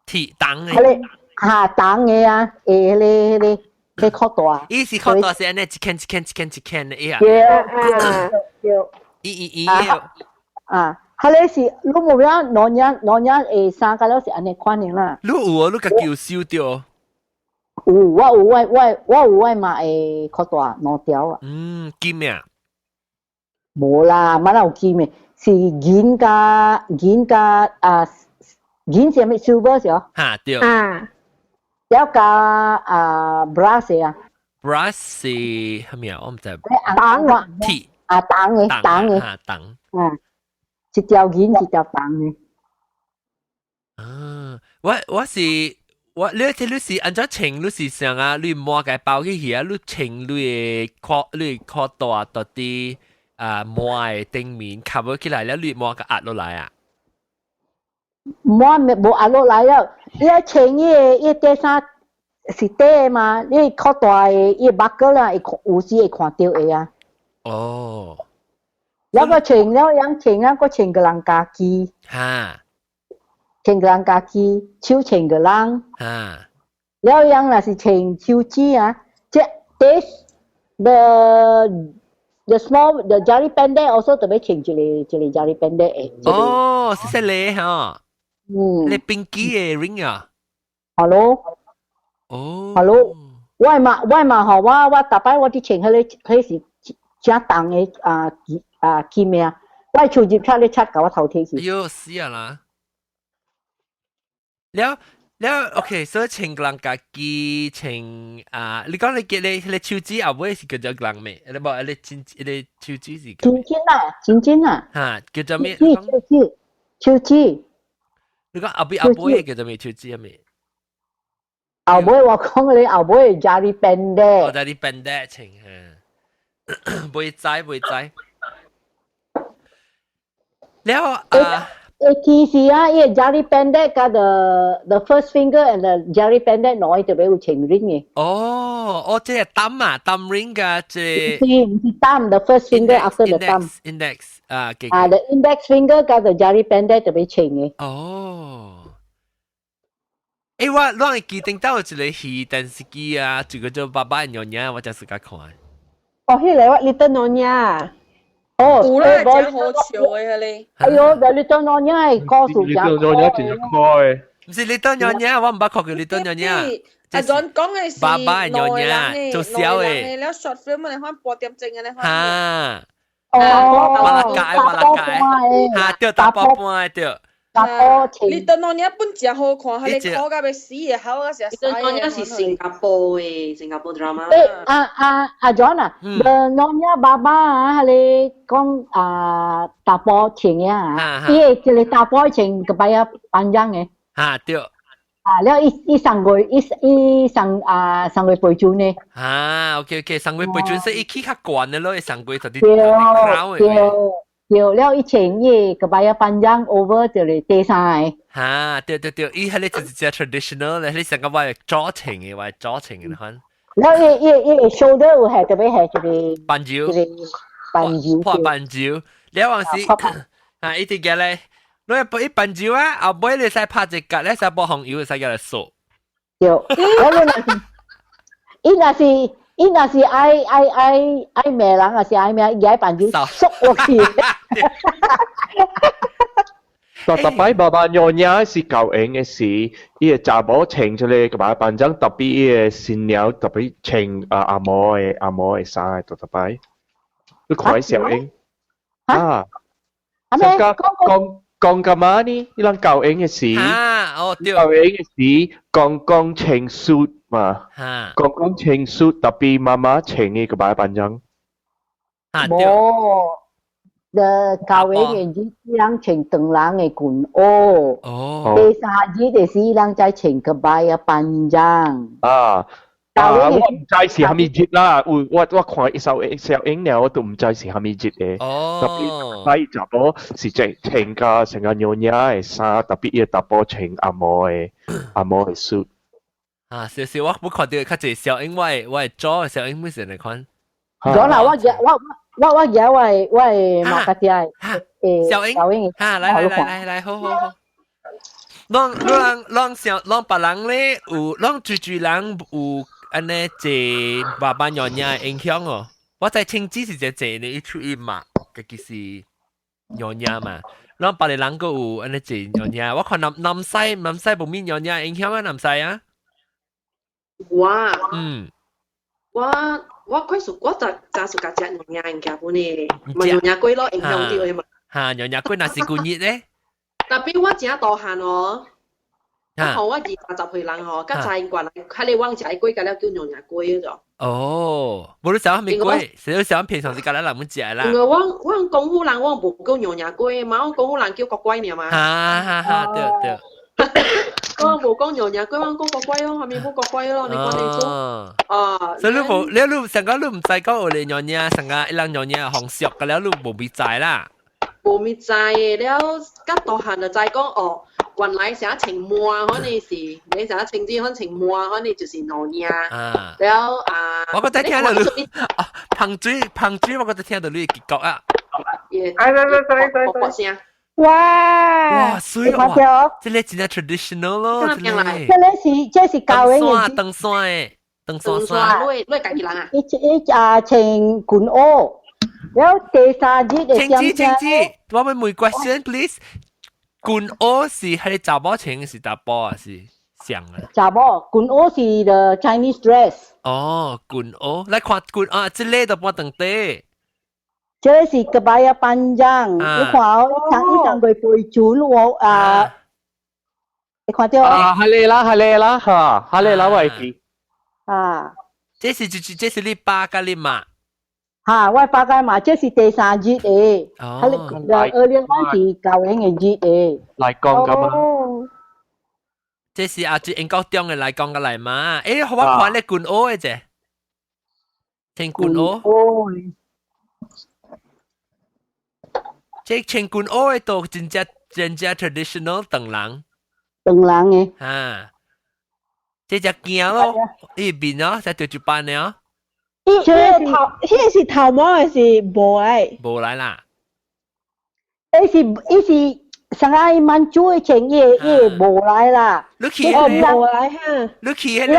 鐵銅的。彼個哈銅的啊，會彼個彼個彼褲帶。伊是褲帶是按呢一圈一圈一圈一圈的，伊啊。對對。伊伊伊。啊，彼個是你無影老娘老娘會衫甲了是按呢款的啦。你有哦，你家己有收著。有，我有我我我有我媽的褲帶兩條啊。嗯，金啊？無啦，哪有金的？是銀加銀加啊，銀是啥物 silver 是哦？哈對。啊。了加啊 brass 啊。 brass 是啥物啊？我毋知。銅啊。鐵。啊，銅的，銅的。啊，銅。啊，一條銀，一條銅的。啊，我我是。我你這你是按怎穿？你是啥啊？你抹個包起去啊？你穿你的褲，你的褲帶到底啊襪的頂面 cover 起來了，你襪共壓落來啊？襪無壓落來了，你愛穿伊個伊短衫是短的嘛？你褲帶的伊 buckle 啦，會看有時會看著的啊。哦。了閣穿了樣穿啊，閣穿個人家己。哈。穿個人家己，手穿個人。啊。了樣若是穿手指啊，這 this the small the jari pendek also 特別穿一個一個 jari pendek 的。哦，細細个吼。嗯。你 pinky 的 ring 啊？Hello。哦。 Hello。我嘛我嘛吼，我逐擺我佇穿彼个彼是誠重的啊啊金的，我手入插咧插共我頭提去。哎喲，死啊啦！了了，OK，所以穿人家己穿啊，你講你記你你手指後尾是叫做人咩？你無你真你手指是？真真啊，真真啊。嚇，叫做咩？手指手指。你講後尾後尾叫做咩？手指係咩？後尾我講你後尾 jari pendek。哦，jari pendek 穿嚇，袂知袂知。了啊！誒，其實啊，伊個 jari pendek 佮 the first finger and the jari pendek 兩個特別有穿 ring 嘅。哦，哦，這個 thumb 啊，thumb ring 㗎，這是毋是 thumb，the first finger after the thumb。 index 啊，啊，the index finger 佮 the jari pendek 特別穿嘅。哦。誒，我會記頂到有一個戲電視機啊，就叫做爸爸娘娘，我真是較看。哦，彼個我 Little Nyonya。哦，有啦，真好笑的彼個。哎喲，The Little Nyonya 的故事真 Little Nyonya 真可愛。毋是 Little Nyonya，我毋捌看過 Little Nyonya。阿 John 講的是爸爸娘做小的。了 short film 的款半點鐘的款。哈。哦，馬來解馬來解，哈對，大波半對。大波情。Little Nyonya 本真好看，彼個哭甲欲死的，好甲成 Little Nyonya 是新加坡的，新加坡 drama。誒，阿阿阿 John 啊，The Nyonya 爸爸啊，彼個講啊查埔穿的啊，伊個一個查埔穿 kebaya panjang 的。哈對。啊，了伊伊送過伊伊送啊送過背準呢。啊，OK OK，送過背準是伊起較懸的咯，伊送過就啲對對對，了伊穿伊 kebaya panjang over 就是第三个。哈，對對對，伊彼個就是只 traditional 咧，你成個話早穿的，話早穿的款。了伊伊伊個 shoulder 有係特別係一個板蕉，板蕉，破板蕉，了往時啊，伊直個咧。你一板蕉啊，後尾你使拍一格咧，使播紅油，使叫來掃。對，我若是，伊若是伊若是愛愛愛愛罵人，還是愛咩？伊愛板蕉縮落去。特特擺爸爸娘娘是舊影嘅時，伊個查某穿出來 kebaya panjang，特別伊個新娘特別穿啊阿嬷的阿嬷的衫的特特擺，你看小英啊，講講講幹嘛呢？伊人舊影嘅時，啊哦對，舊影嘅時公公穿 suit 嘛，公公穿 suit，特別媽媽穿嘅 kebaya panjang。啊對。的舊影嘅日，人穿長人的裙袄。哦。第三日就是人才穿 kebaya panjang。啊。啊！我毋知是蝦米日啦，有我我看一首小影了，我都毋知是蝦米日的。哦。特別擺查某是穿穿甲成個娘娘的衫，特別伊個查埔穿阿嬷的阿嬷的 suit。啊，少少我冇看到較濟小影，我會我會做小影，每時來看。講啦，我我我我我我我馬家爹誒，小英，哈，來來來來來，好好好。攏攏攏小攏別人咧有，攏住住人有按呢濟爸爸娘娘影響哦。我在清子是這濟呢，一出一嘛，家己是娘娘嘛。攏別個人閣有按呢濟娘娘，我看南南西南西無咪娘娘影響啊，南西啊。我我我快速我就早就食娘娘物件本呢，嘛娘娘粿咯，影響到的嘛。哈，娘娘粿若是舊日咧。 Tapi 我誠大漢哦，我看我20-30歲人吼，較早因過來，較你往食粿，甲了叫娘娘粿咗。哦，無你食啥物粿？是你食平常時甲咱人們食啦。因為我我廣府人，我無叫娘娘粿嘛，我廣府人叫粿粿爾嘛。哈哈哈，對對。我無講娘娘粿，我講粿粿咯，後面冇粿粿咯，你講你做。啊。所以你無，你你上個你毋知講有個娘娘，上個一人娘娘紅熟個了，你無咪知啦。無咪知的了，較大漢就知講哦，原來啥穿滿，可能是你啥穿這款穿滿，可能就是娘娘。啊。了啊。我覺得聽到你，啊，芳水芳水，我覺得聽到你結局啊。哎，對對對對對。哇！哇，水哇！這個真正 traditional 咯，這個。這個是這是舊的。登山的，登山衫。你你家己人啊？伊伊啊穿裙袄。然後第三日的請子請子，我們問 question please。裙袄是彼個查某穿是查埔啊是？像啊。查某軍袄是 the Chinese dress。哦，軍袄，來看軍啊，這個都半長底。這個是 kebaya panjang，你看哦，伊上個背準我啊，你看到啊，係你啦，係你啦，嚇，係你啦，我會記。啊，這是就是這是你爸佮你媽。嚇，我爸佮媽，這是第三日的。哦。二零我是舊年的日的。來講㗎嘛？這是啊，這英國中的來講個來嘛？欸，我看你軍袄的啫，穿軍袄。這穿軍袄的都真正真正 traditional 唐人。唐人的。哈，這隻鏡咯，伊面哦，才對一班的哦。伊伊個頭，彼個是頭毛還是無來？無來啦。伊是伊是。上個伊滿主的穿伊伊無來啦。你去哦，無來哈。你去彼個，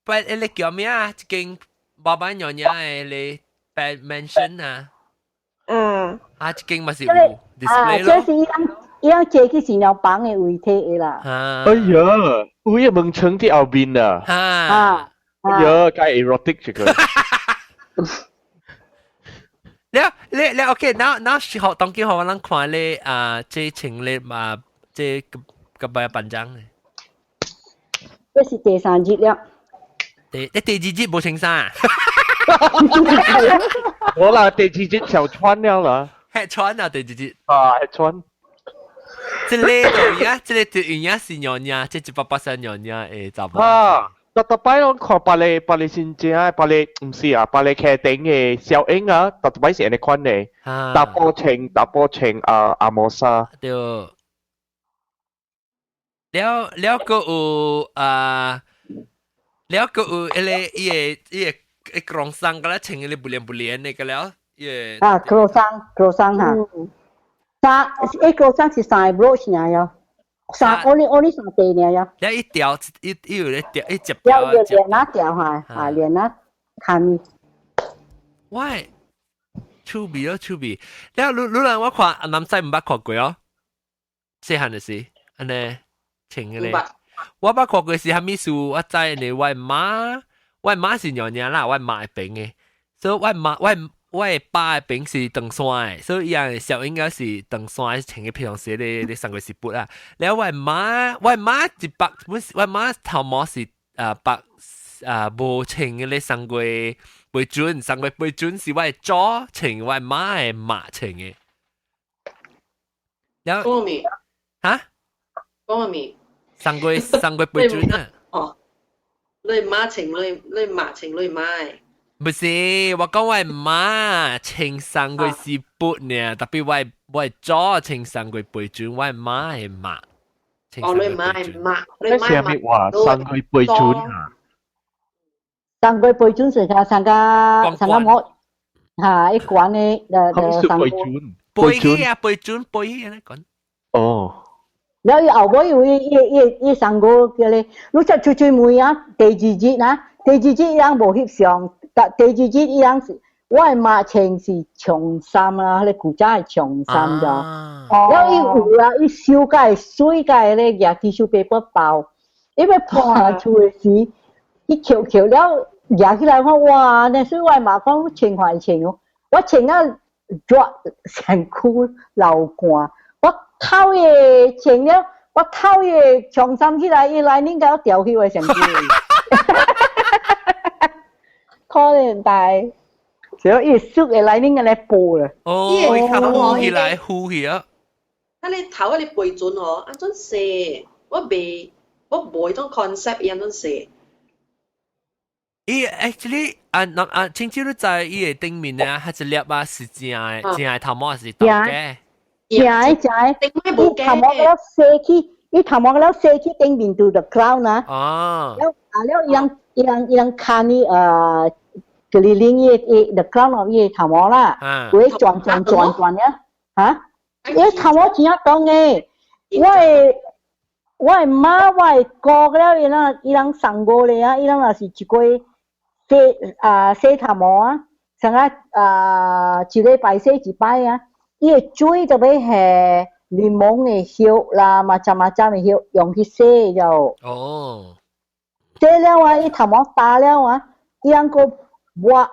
不，彼個叫咩啊？一間爸爸娘娘的咧，mansion 啊。嗯。啊，這間嘛是有 display 咯。這是伊人伊人坐去新娘房的位體的啦。哎呀，有一門窗佇後面啊。啊。哎呀，介 erotic 這個。了了了，OK，那那時候當今予阮看咧啊，這穿咧嘛，這個個擺 panjang 咧。這是第三日了。第第二日無穿衫。無啦，第二日就穿了啦。係穿啊，第二日。啊，係穿。這個就呀，這個就有影是娘娘，這一百八十娘娘的查某。啊！特特擺攏看別个別个新正，別个毋是啊，別个客頂的小英啊，特特擺是按呢款的，查埔穿查埔穿啊紅毛衫。對。了了，閣有啊，了閣有彼个伊个伊个伊 kerongsang 個咧穿彼個不連不連的個了，伊個。啊，kerongsang kerongsang 哈，三，伊 kerongsang 是三個 brooch 爾喲。三，我你三地爾喲。了一條一一有咧條一接條。了連哪條哈？啊，連哪看。喂，趣味咯趣味。了，你你人我看男仔毋捌看過哦。細漢的時，按呢穿個咧。我捌看過是啥物事？我知呢，我媽，我媽是娘娘啦，我媽的邊的，所以我媽我。我的爸的邊是唐山的，所以伊樣小應該是唐山穿個平常時咧咧送過是布啦。了我媽，我媽一白，本我媽頭毛是啊白啊無穿個咧送過背準，送過背準是我的祖穿，我媽的媽穿的。了，講咩？哈？講咩？送過送過背準啊？哦，你媽穿你你媽穿你媽的。不是，我講我媽穿送過是布呢，特別我我祖穿送過背準，我媽的媽。哦，你媽的媽，你媽啥物話送過背準啊？送過背準是個送個送個毛，嚇一關的的送背準，背起啊背準背起啊講。哦。了伊後尾有伊伊伊伊送過叫咧，你才出出門啊，第二日啊，第二日伊人無翕相。第二日伊人是，我的媽穿是長衫啦，彼個古早的長衫咋。了伊有啊，伊修改水改咧，舉 tissue paper 包，伊欲搬出的時，伊抾抾了舉起來看，哇！那所以我的媽講，穿還穿哦，我穿啊熱身軀流汗，我透伊穿了，我透伊長衫起來，伊來恁共我掉去我的身軀。可憐大，所以伊縮的來恁按呢包啦。哦，伊較呼起來，呼起啊！啊，你頭啊，你背準哦，按怎洗？我袂，我無彼種 concept，伊按怎洗？伊 actually 啊，那啊，清楚你知伊的頂面啊，彼一粒啊是正的，正的頭毛是倒嘅？正的正的，伊頭毛了洗去，伊頭毛了洗去頂面就 the crown 啊。哦。了啊了，伊人伊人伊人牽伊呃，keliling 伊伊 the crown of 伊頭毛啦，會轉轉轉轉呀，哈？伊頭毛真正長的，我的我的媽我的哥了，伊人伊人送過來啊，伊人若是一個月洗啊洗頭毛啊，上個啊一禮拜洗一擺啊，伊的水就欲下檸檬的葉啦，macam-macam 的葉用去洗了。哦。洗了啊，伊頭毛打了啊，伊尪閣抹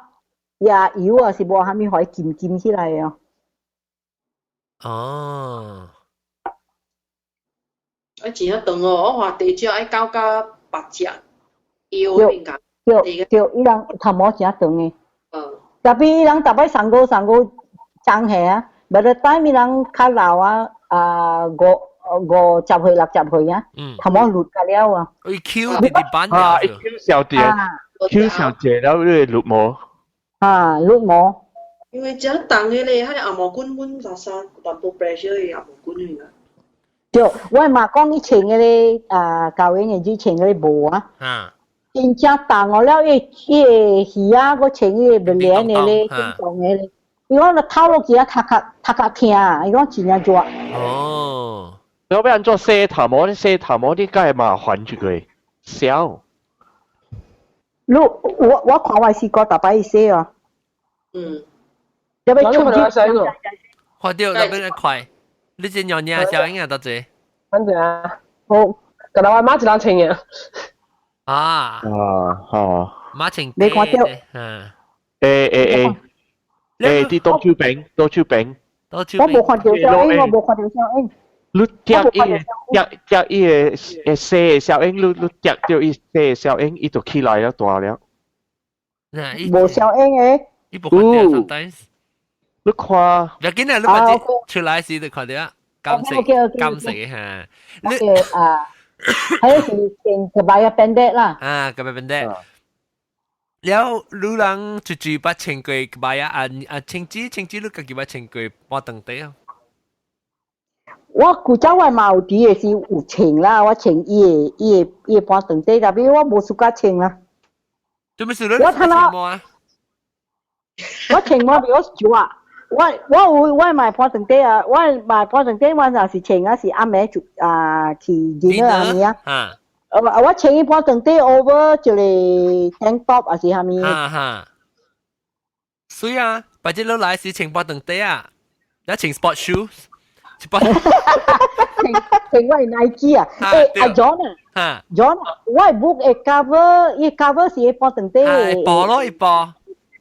椰油啊，是無啥物，予伊金金起來啊。哦。啊，真正長哦，我話地少愛9到8隻，腰邊間。對對，伊人頭毛真長的。特別伊人逐擺送過送過長下啊，by the time 伊人較老啊，啊50歲60歲啊，頭毛甩甲了啊。伊 Q 直直板啊，伊 Q 小姐，Q 小姐了，你綠毛。啊，綠毛。因為這重的咧，彼個紅毛棍阮垃圾淡薄 pressure 的紅毛棍嚟啦。對，我嘛講伊穿彼個啊，膠英的水穿彼個帽啊。真正重哦了，伊個魚仔閣穿伊個棉的咧，真重的咧。伊講就透落去啊，頭殼頭殼疼，伊講真正熱。哦。你欲按怎洗頭毛？你洗頭毛你梗會麻煩一個，痟。你我看我試過逐擺洗啊。要欲出去。看到那邊快，你這娘娘小英啊，到這。反正啊，我舊時我媽一人穿嘅。啊。啊，好。媽穿。你看到？嗯。欸欸欸。欸，佇多手邊，多手邊。我無看到小英，我無看到小英。你夾伊夾夾伊個會洗的小英，你夾著伊洗的小英，伊就起來了大了。無小英的。伊無看到 sometimes。你看。要緊啊！你把出來時就看到啊，金色金色的嚇。你啊，彼是穿 kebaya pendek 啦。啊，kebaya pendek。了，女人出去捌穿過 kebaya 啊啊，青子青子，你家己捌穿過半長底啊？我古早我嘛有佇的時有穿啦，我穿伊的半長底，但是我無 suka 穿啦。做咩事你？我睇到我穿我比較少啊。我有我買半長底啊，我買半長底，我若是穿啊是暗暝就啊去 dinner 啥物啊。我穿伊半長底 over 一個 tank top 還是啥物。哈哈。水啊，白日你來時穿半長底啊，你穿 sport shoes。穿穿我的 Nike 啊，欸阿 John 啊，John 啊，我的 book 的 cover，伊 cover 是半長底。薄咯，一薄。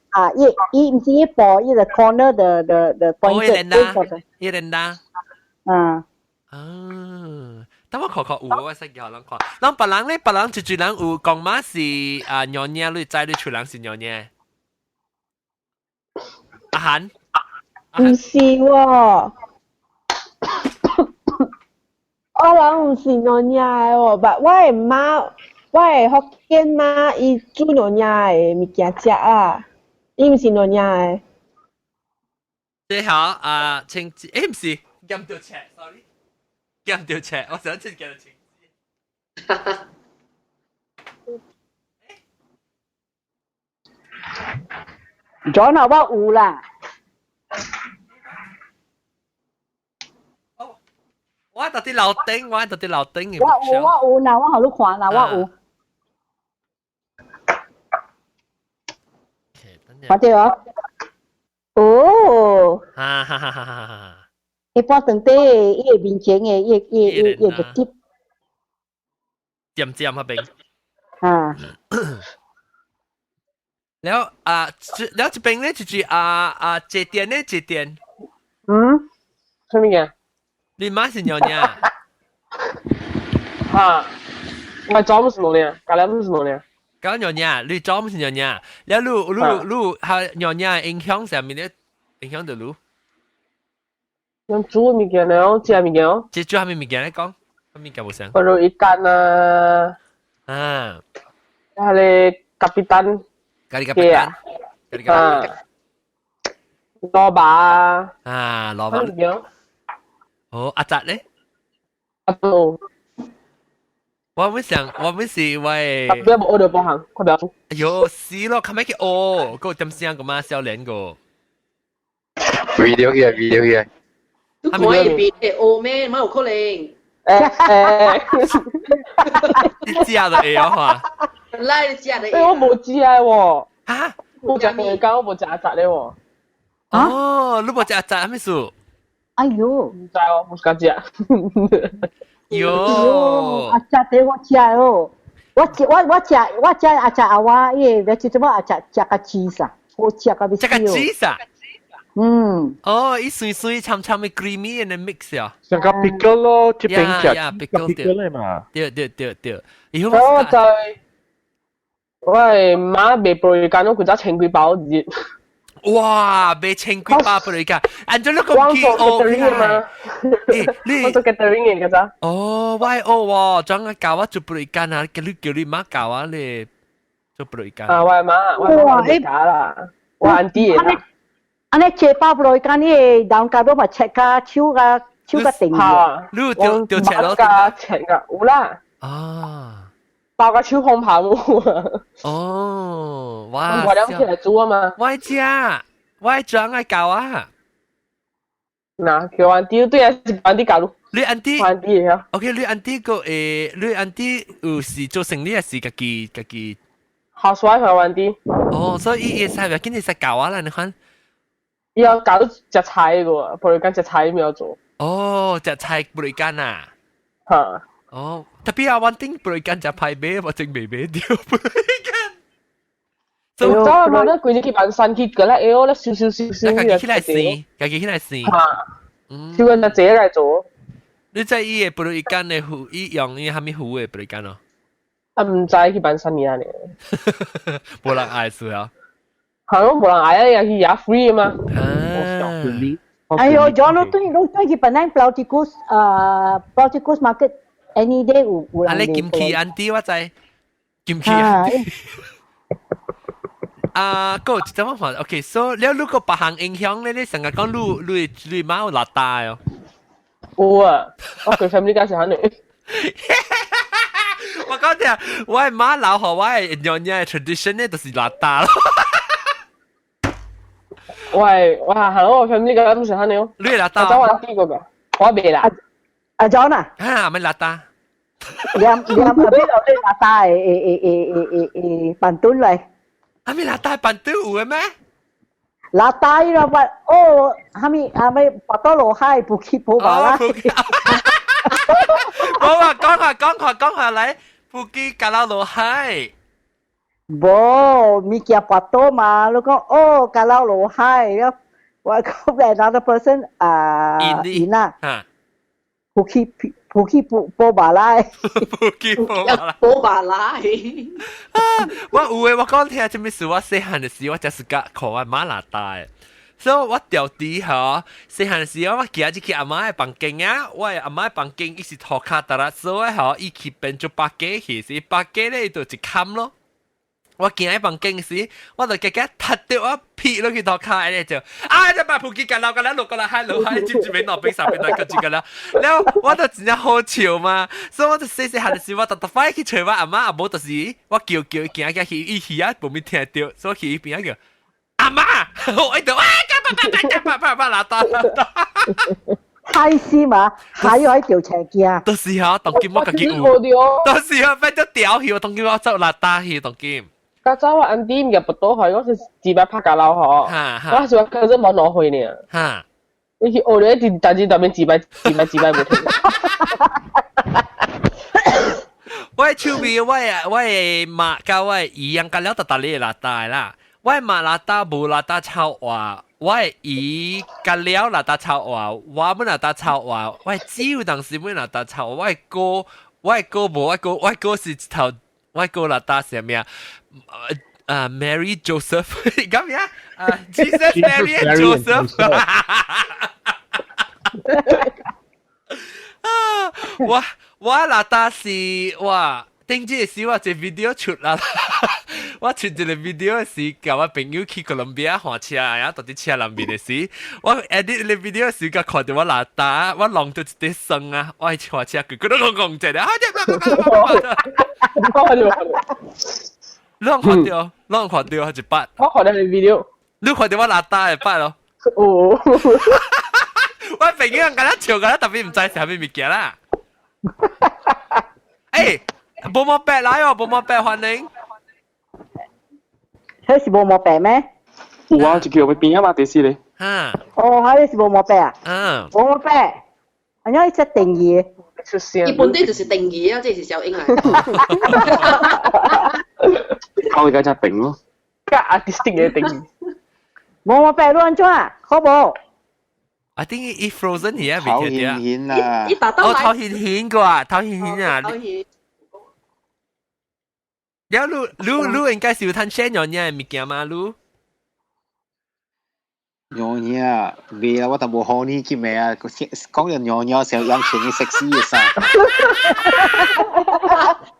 啊，伊伊毋是伊薄，伊個 corner 的 pointed。伊連啦。啊。啊，等我看看有我識叫人看。人別人咧，別人一濟人有講嘛是啊，娘娘你知你厝人是娘娘。阿韓。毋是喎。我人毋是娘娘的哦，但我的媽，我的福建媽，伊煮娘娘的物件食啊，伊毋是娘娘的。你好啊，清誒毋是，撳到尺，sorry，撳到尺，我上次叫清。 John 啊，我有啦。我到佇樓頂，我到佇樓頂。我有我有，嗱我予你看啦，我有。看著哦。哦。哈哈哈哈哈哈！伊半長底，伊的面前的，伊個貼。尖尖嗰邊。啊。了啊，了這邊咧就是啊啊，這店咧這店。嗯。啥物件？你媽是娘娘？哈，我祖母是娘娘，家裡毋是娘娘。講娘娘，你祖母是娘娘，了你你你，哈娘娘影響啥物咧？影響著你？用煮物件了，食物件。這煮啥物物件咧講？啥物件無相？比如 ikan 啊。啊。啊咧 kapitan。咖喱 kapitan。咖喱 kapitan。蘿蔔啊。啊，蘿蔔。哦，阿澤咧？阿澤。我會想，我會是喂。不要學到幫行，快不要。哎喲，死咯，較咪去學，個點聲個嘛，少年個。 video 起來，video 起來。你看伊邊會學咩？哪有可能？欸欸，你食就會曉哈？來你食就會。欸，我無食的喎。哈？無食魚乾，我無食阿雜的喎。哦，你無食阿雜，啥物事？哎喲，唔知哦，冇敢食。喲，阿食對我食哦，我食我我食我食阿食阿我，伊個 vegetable 阿食食個 cheese 啊，好食個食個 cheese 啊？嗯。哦，伊酸酸摻摻的 creamy 的 mix 啊。像個 pickle 咯，這邊食 pickle 咧嘛。對對對對。我就我係媽賣布類間，我佢只千幾包日。哇！賣千幾包布類間，按照你講去哦，嘛？你我做 catering 嘅咋？哦，我哦喎，裝個教我做布類間啊，叫你叫你媽教我咧做布類間。啊，我媽，我媽教啦，我安弟啦。按呢切包布類間，你兩家都嘛切個手個手個定嘅。你掉掉切咯？切個有啦。啊！包個手風跑冇。哦，哇！我兩起來煮啊嘛。我食，我裝愛教啊。嗱，叫安弟對啊，是安弟教咯。你安弟，安弟啊。 OK，你安弟個誒，你安弟有是做生意還是家己家己？ housewife 啊，安弟。哦，所以伊會使，要緊會使教我啦，你看。伊要教食菜個，不如講食菜沒有做。哦，食菜不如講啊。嚇。哦，特別啊，穩定不如講食派買，我真未買到不如講。走啊嘛，那規日去辦山去過來，哎喲，那燒燒燒燒。家己起來生，家己起來生。嚇。燒個就自己來做。你知伊的不如一間的糊，伊用伊蝦米糊的不如間咯？啊，毋知去辦山爾呢。無人愛是啊。係咯，無人愛啊，也是也 free 嘛。啊。哎呦，John，你對你對去本來 Pulau Tikus 啊，Pulau Tikus Market any day 有有人。啊，你金器安迪我知，金器安迪。啊，個怎麼講？OK，so 了如果別項影響咧，你成日講你你你媽有邋遢哦。有啊，我佢 family 家是肯定。我講聽，我的媽留予我的娘娘的 tradition 咧，就是邋遢咯。喂，我係我 family 家唔是肯定。你邋遢？我走我弟個個，我未啦。阿 John 啊？啊，咩邋遢？兩兩阿邊度你邋遢誒誒誒誒誒誒板墩嚟？阿咩邋遢板墩有嘅咩？邋遢啦，喂，哦，哈咪哈咪拔多羅海不去不把啦。我話講下講下講下嚟，布基加拉羅海。無，物件拔多嘛，你講哦，加拉羅海，我講 another person 啊，因啊，不去不去不不把來，不去不把來，不把來。啊！我有誒，我講聽，這物事我細漢的時，我就是甲看我媽邋遢的。所以我調底吼，細漢時我行入去阿媽的房間啊，我的阿媽的房間伊是塗跤搭啦，所以吼伊去變做百家去，是百家咧伊就一坎咯。我行喺房間時，我就加加踢到我屁落去塗跤咧就，啊！這把布機架落過來落過來，海落海，接住邊兩邊三邊來個住個啦。然後我就真正好笑嘛，所以我就細細漢的時，我特特快去揣我阿媽，阿母就是我叫叫行行去，伊耳仔無咪聽到，所以去伊邊仔叫阿媽，我一度啊，啪啪啪啪啪啪啪啦嗒。開始嘛，還有喺條斜鏡。到時候當今我家己有，到時候變做掉去，我當今我走啦嗒去當今。較早我安弟入不到去，我是自擺拍架樓嗬，我是話佢都冇攞去呢。你去學了一直但是特別自擺自擺自擺冇停。我的手尾，我的我的媽佮我的姨養甲了，逐逐日邋遢啦。我的媽邋遢，無邋遢臭話；我的姨甲了邋遢臭話，我本邋遢臭話。我的姊有當時本邋遢臭，我的哥，我的哥無，我哥我哥是一頭，我哥邋遢是啥物啊？啊，Mary Joseph，咁樣啊，Jesus Mary and Joseph。啊，我我邋遢是哇，頂這時我這 video 出啦，我出一個 video 是共我朋友去哥倫比亞換車，然後到佇車內面的時，我 edit 個 video 時，佮看到我邋遢，我弄到一塊霜啊，我去換車，佢佢都講講這個，啊，你看到，你看到一筆，我看到你 video，你看到我邋遢一筆咯。哦，我朋友敢若笑，敢若特別毋知是啥物物件啦。欸，無毛白來哦，無毛白歡迎。彼是無毛白咩？有啊，就叫邊啊嘛，第四咧。嚇。哦，係是無毛病啊？嗯。無毛病，啊，你只定義。出聲。伊本地就是定義啊，這是小英嚟。講而家只定咯。加 artistic 嘅定義。無毛病，你按怎啊？好無？ I think 伊 frozen 而家頭未聽顯顯啊！哦，頭顯顯個啊，頭顯顯啊。頭顯。了，你你你應該是有趁選樣嘢物件嘛？你？娘娘，未啦，我就冇可呢叫咩啊？講人娘娘時候有穿嘅 sexy 嘅衫。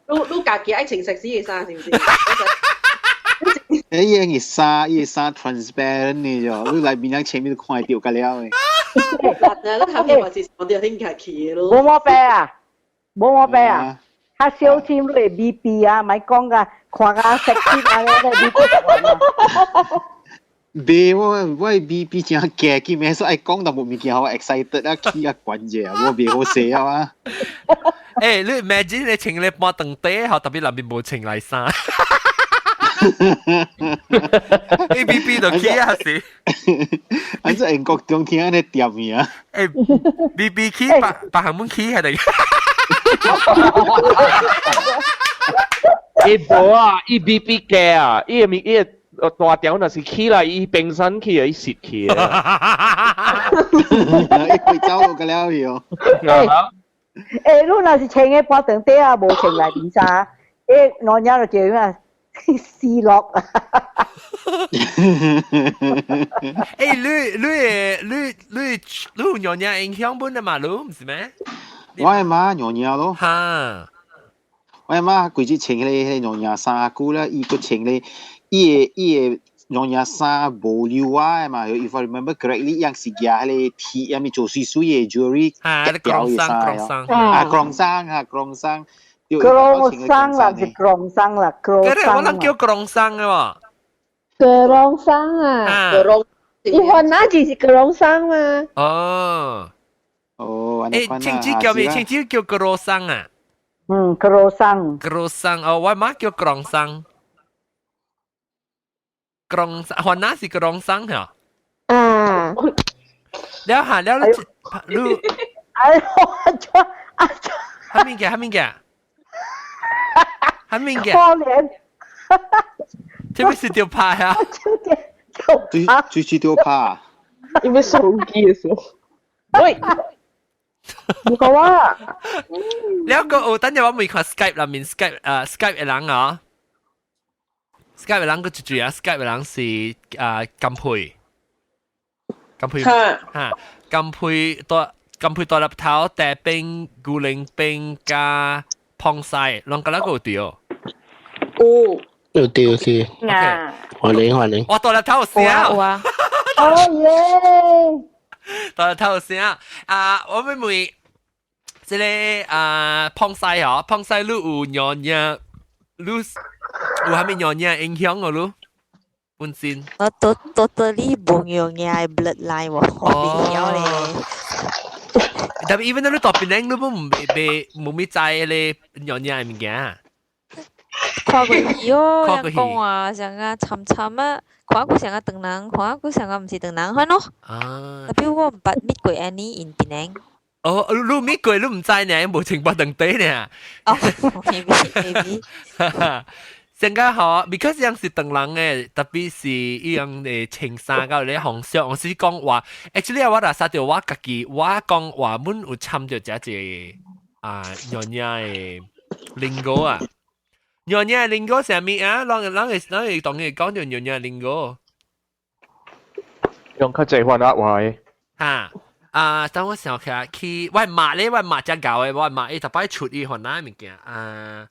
你你家己愛穿 sexy 嘅衫是唔是？誒，伊個衫，伊個衫 transparent 嘅啫，你內面人前面都看會到個了嘅。嗱，你頭先話是我哋聽家去咯。無毛病啊，無毛病啊，較小心你的 BP 啊，莫講甲看甲 sexy 啊，你個 BP 未，我 BP 真驚，見咩所以講到冇物件，我 excited 啊，起啊關啫，我未好勢啊嘛。誒，你 imagine 你穿你半長底，後特別內面無穿內衫。A B B 就起啊是。安怎英國中天安尼掂名？誒，B B 起白白行門起係定？伊無啊，伊 B B 嘅啊，伊個物伊個大條若是起來，伊冰山去啊，伊蝕去啊。伊會走個了去哦。誒，你若是穿個半長底啊，無穿內面衫，誒，老娘就叫咩？死落。誒，你你你你你有娘娘影響本的嘛？你唔是咩？我阿媽娘娘咯。哈。我阿媽規日穿迄個娘娘衫褲咧，伊閣穿咧，伊個伊個娘娘衫無料啊嘛。If I remember correctly，伊是夾迄個鐵，抑咪做水水的 jewelry。啊，你ក្រ衫ក្រ衫。啊，ក្រ衫啊，ក្រ衫。ក្រ衫啦，是ក្រ衫啦，ក្រ衫。我諗叫ក្រ衫嘅喎。ក្រ衫啊，伊番仔就是ក្រ衫嘛。哦。哦，誒，青子叫咩？青子叫ក្រ衫啊。嗯，ក្រ衫。ក្រ衫哦，我媽叫ក្រ衫。ក្រ衫，番仔是ក្រ衫嚇。啊。了下了你，你。哎，我做啊做。哈面嘅，哈面嘅。哈面嘅。可憐。這不是丟拍啊！最最最丟拍。因為手機嘅時候。喂，你講話。兩個哦，等陣我未看 Skype 裏面 Skype 誒 Skype 嘅人啊，Skype 嘅人個住住啊，Skype 嘅人是啊金佩，金佩嚇，金佩多金佩多粒頭，大冰、古靈冰加胖西，兩個兩個對。哦。有對是。歡迎歡迎。我多粒頭聲。有啊。哦耶！多粒頭聲啊！我妹妹。這個啊，胖西哦，胖西你有娘娘，你有啥物娘娘影響我你？本身我 totally 無娘娘的 bloodline 喎，我唔曉咧。但係 even 你到檳城，你都唔未冇咩知咧娘娘的物件。看過去哦，人講話像啊參參啊，看過像啊唐人，看過像啊毋是唐人款咯。啊！特別我毋捌meet過 any in 檳城。哦，你meet過你毋知呢，無穿捌長底呢。哦，maybe maybe。成個嗬，because 樣是唐人嘅，特別是伊樣嘅穿衫到咧紅色，我是講話，actually 我若殺到我家己，我講話阮有參著這一個啊娘娘的 lingo 啊，娘娘的 lingo 啥物啊？人人會人會當佢講著娘娘 lingo。用較濟番仔話的。哈啊！等我想起來，去我媽咧，我媽真𠢕的，我媽伊逐擺出伊番仔物件啊。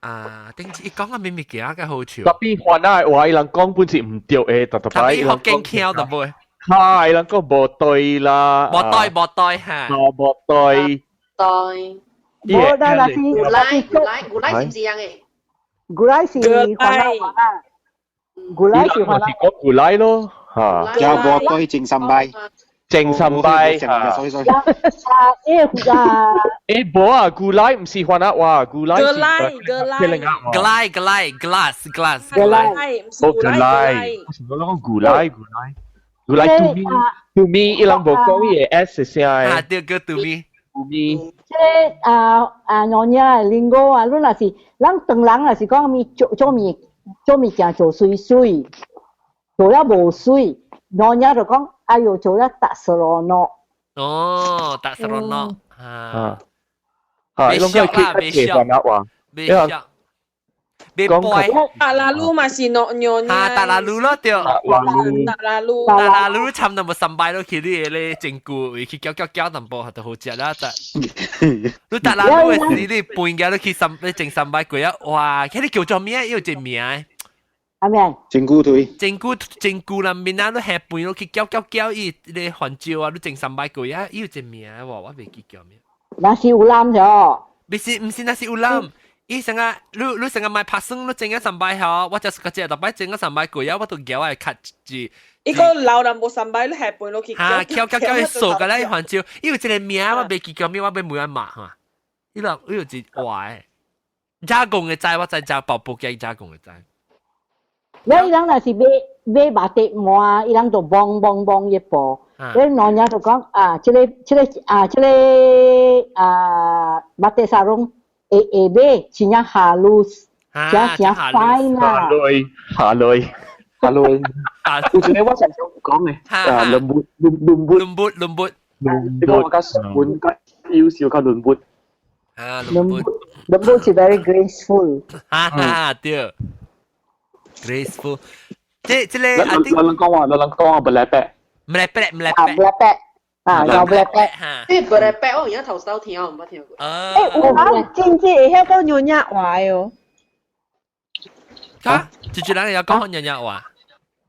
啊！頂次伊講個咩物件較好笑？特別番仔話，伊人講本是毋對的，特特擺伊人講巧就袂。哈！伊人講無對啦。無對無對哈。無對。對。無啦，那是古來古來古來是毋是樣的？古來是番仔話，古來是番仔。講古來咯，嚇。有無對正心拜。正心拜嚇。所以所以。啊，因為啊。誒無啊，古來毋是番仔話，古來是。格來格來格來格來 glass glass 格來，毋是哦，古格來來，我想講古來古來。有來 to me to me 伊人無講伊個 S 聲啊，對，叫 to me。 to me。這個啊啊娘惹的 lingo 啊，你若是咱唐人若是講物做做物做物件做媠媠，做了無媠，娘惹就講哎喲做了 tak seronok。哦，tak seronok 啊。啊，伊攏講佢較濟話，袂俗。袂背。 Taklalu 嘛是娘惹。哈，taklalu 咯對。 Taklalu。 Taklalu 參淡薄三擺都去你咧整久，去攪攪攪淡薄就好食啦。但你 taklalu 的時，你半日都去三，你整三擺過啊！哇，彼個叫做咩？有一個名。阿咩？整久腿。整久整久啦，面啊，你下飯都去攪攪攪，伊咧番椒啊，你整三擺過啊，伊有一個名喎，我袂記叫咩。 Nasi ulam 咗。不是，毋是 nasi ulam。伊成個你你成個買拍算，你整個三擺吼，我就是個只逐擺整個三擺過啊，我都攪來較一。伊個老人無三擺，你下飯落去。哈，攪攪攪，伊掃過來番椒，伊有一個名我袂記叫咩，我欲問阿媽哈。伊人伊有一話的，加工的知我知，加寶寶加加工的知。了伊人若是買買 batik 縵，伊人就嘣嘣嘣一步。你娘惹就講啊，這個這個啊，這個啊，batik sarung 會會買真正 halus，真正 fine 啦。 Halus halus halus，有一個我常常講的，啊，lembut lembut lembut lembut，呢個我較本較優秀較 lembut。啊，lembut lembut 是 very graceful。哈哈，對，graceful。這這個老人講話，老人講話 berlepek。 Melepek 啊，melepek 啊，有 melepek。這 berlepek 我而家頭先聽，我毋捌聽過。欸，有啊，真正會曉講娘惹話哦。嚇？這這人會曉講娘惹話？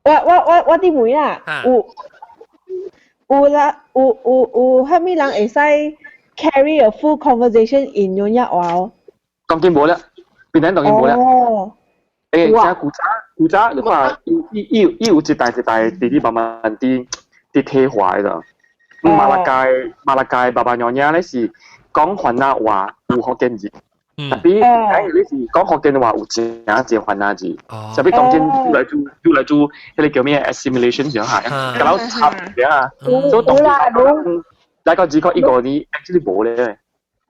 我我我我佇問啦，有有啦，有有有，啥物人會使 carry a full conversation in 娘惹話哦？當然無啦，邊人當然無啦。哦。欸，這古早古早，你看，伊伊伊有一代一代弟弟慢慢佇佇退化的。馬來加馬來加爸爸娘惹咧是講番仔話有福建字，特別假如你是講福建話有誠濟番仔字，特別當今愈來愈愈來愈彼個叫咩 assimilation 上下，佮老插嘅啊，所以當今來到2015年，actually 無咧。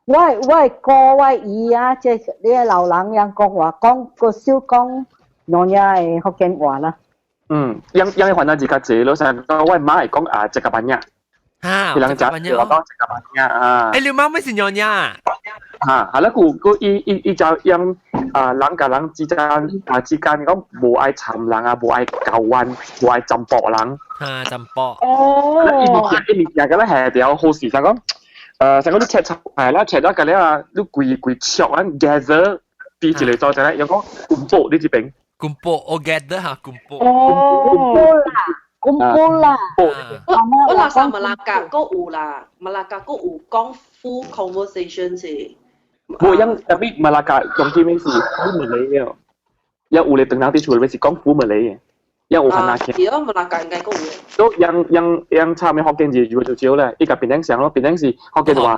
我我哥我姨啊，這你個老人樣講話，講個少講娘惹的福建話啦。嗯，樣樣番仔字較濟咯，像我媽會講啊，這個班呀。啊，伊人食，我講這個班呀啊。欸，你媽咪是娘惹啊？啊，係啦，故故伊伊伊就用啊人佮人之間啊之間講無愛摻人啊，無愛交彎，無愛浸薄人。啊，浸薄。哦。伊物件伊物件佮咧下條好事，像講，像講你切菜啦，切咗個了啊，你規規撮啊 gather 佇一個所在咧，用講 kumpul 你這邊。 Kumpul，哦 gather 哈，kumpul。哦。Kumpul 啦。我我那時馬拉加閣有啦，馬拉加閣有講 full conversation 是。無因特別馬拉加用啲咩是 full Malay 嘅，有有咧唐人佇厝內面是講 full Malay 嘅，有有番仔腔。是咯，馬拉加應該閣有。都樣樣樣差咩福建字就就少咧，伊共檳城相咯，檳城是福建話。啊，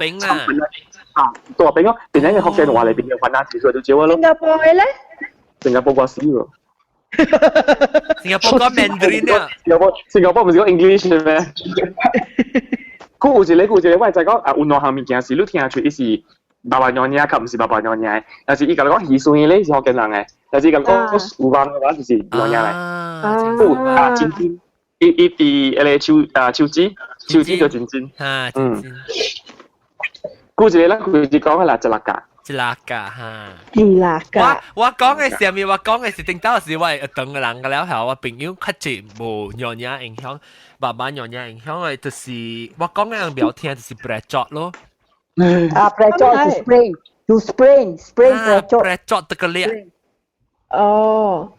大餅咯，檳城嘅福建話裏邊嘅番仔字就少咯。新加坡嘅咧？新加坡我死喎。新加坡講 Mandarin 啊。新加坡新加坡毋是講 English 嘅咩？佢有一個，有一個，我會知講啊，有兩項物件是你聽出伊是爸爸娘惹，較毋是爸爸娘惹。但是伊共你講魚生咧是福建人嘅，但是伊共你講有幫嘅話就是娘惹嘅。有啊，真真，伊伊佇彼個手啊手指，手指就真真。啊，嗯。古一個咱開始講嘅啦， Celaka。 Celaka 哈。 Celaka。我我講嘅是啥物？我講嘅是頂到時我係等個人個了後，我朋友較濟無娘惹影響，爸爸娘惹影響嘅，就是我講嘅人袂曉聽，就是 brecot 咯。啊，brecot 是 sprain，就 sprain，sprain brecot。 Brecot 這個咧。哦。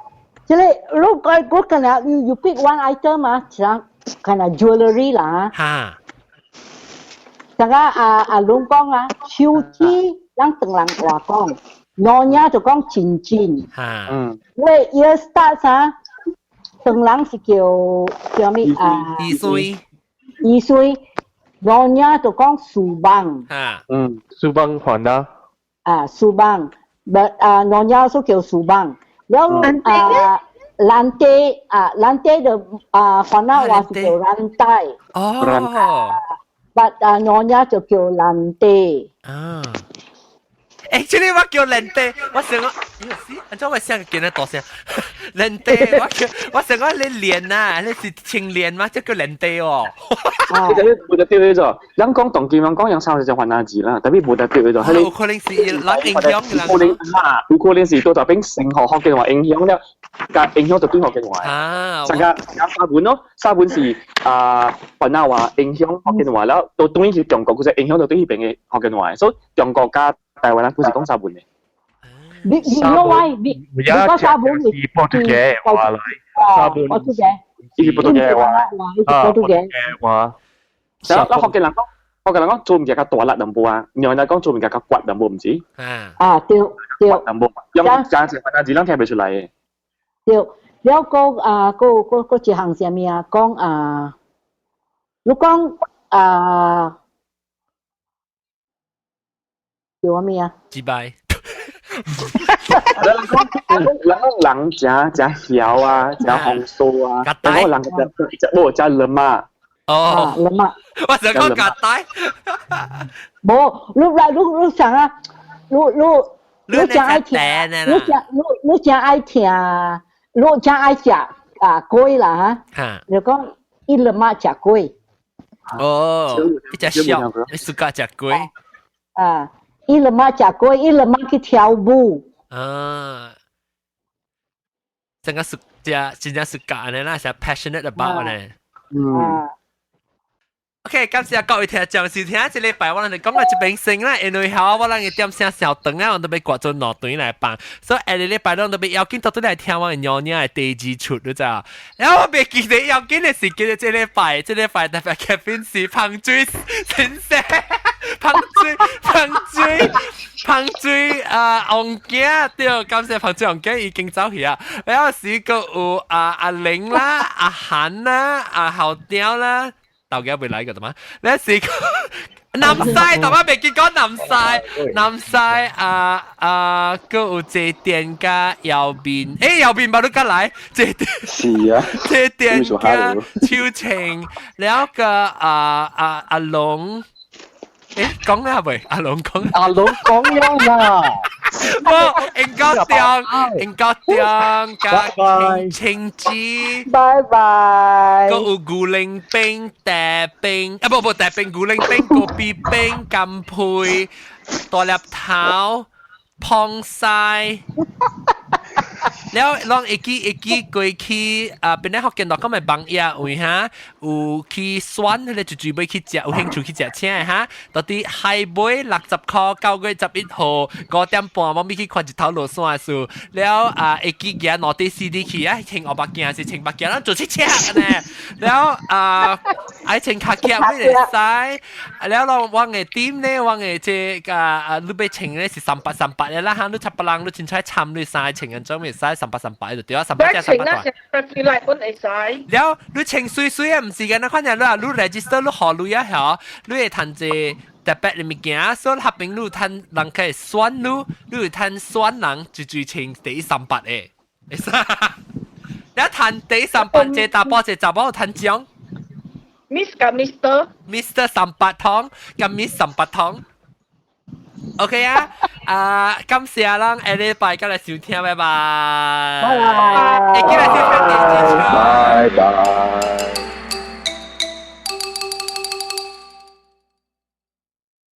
這個如果我可能 you you pick one item 啊，像可能 jewelry 啦。哈。像個啊啊龍講啊，手指咱唐人話講，娘惹就講真真。哈。嗯。喂，ear studs 啊，唐人是叫叫咩啊？耳穗。耳穗，娘惹就講 subang。哈。嗯， Subang 還啦。啊，subang，but 啊娘惹說叫 subang，了啊。蘭地啊，蘭地就啊，番仔話是叫 rantai。哦。 But 啊，娘惹就叫蘭地。啊。誒，這裡我叫蘭地，我想講，咦，按怎我聲見得大聲？蘭地，我叫我想講你練啊，你是青練嗎？這叫蘭地哦。你就無得對咗，人講當今人講用三隻番仔字啦，特別無得對咗。有可能是人影響可能啊，有可能是多就變成學福建話影響了，加影響就變福建話。啊，上個沙本咯，沙本是啊番仔話影響福建話了，到當然是中國，佢就影響到對呢邊嘅福建話，所以中國加台灣人佢是講沙本嘅。你 know why？你講沙本是葡萄牙話來，沙本葡萄牙，是葡萄牙話，啊，葡萄牙話。然後福建人講，福建人講做物件較大力淡薄啊，娘惹講做物件較倔淡薄，毋是？啊，對對。淡薄，用講一番仔字，攏聽袂出來嘅。對，了講啊，閣閣閣一項啥物啊？講啊，你講啊，叫啥物啊？幾擺？人講人誠誠囂啊，誠風騷啊，人講人誠無誠 lemah。哦， lemah。我想講夾帶。無，你來你你想啊，你你你誠愛聽，你誠你你誠愛聽，你誠愛食啊粿啦嚇。你講伊 lemak 食粿。哦，伊食痟，伊 suka 食粿。啊。伊 lemak 食粿，伊 lemak 去跳舞。啊，真個是真正是教呢啦，是 passionate about 呢。嗯。 OK，感謝各位聽眾收聽，這禮拜我哋講到這邊先啦，因為後我哋點聲小長啊，我都欲掛做兩段來放，所以下個禮拜攏都欲邀請多多來聽我娘惹的第二出，你知影？然後我袂記得要緊的是記得這禮拜，這禮拜特別嘉賓是彭水先生，彭水彭水彭水啊，王囝對，感謝彭水王囝已經走去啊，然後是閣有啊阿玲啦、阿韓啦、阿後雕啦。豆家未來個嘛？你是南西，大家未見過南西，南西啊啊，閣有這店家右邊，欸右邊無你過來，這店是啊，這店家秋晴，了個啊啊阿龍，欸講了未？阿龍講，阿龍講了啦。無，應該中，應該中，加青子，拜拜。閣有牛奶冰、茶冰，啊不不，茶冰、牛奶冰、咖啡冰、甘配、大粒頭、碰西。了，攏會記會記過去啊，邊咧福建度講嘅網頁位哈，有去選彼個就準備去食，有興趣去食請的哈。到佇海尾60箍，9月11號5點半，我欲去看日頭落山的事。了啊，會記行兩塊 CD 去啊，穿烏目鏡是穿目鏡，咱做出車呢。了啊，愛穿較夾會使。了，攏我的店咧，我的這個啊，你欲穿咧是300 300的啦，哈，你七百人你凊彩參你三個穿安怎會使300 300就對啊，300隻300塊。了，你穿媠媠啊，毋是干那款爾，你啊，你 register 你予鐳啊，曉，你會趁這特別的物件，所以合併你有趁人可以選你，你會趁選人就最穿第一三百的，會使。你趁第一三百，這查埔這查某趁獎。 Miss 佮 Mister。 Mister 三百湯，佮 Miss 三百湯。OK 啊，啊，感謝咱下禮拜再來收聽，拜拜。拜拜。會記來收聽第二場。拜拜。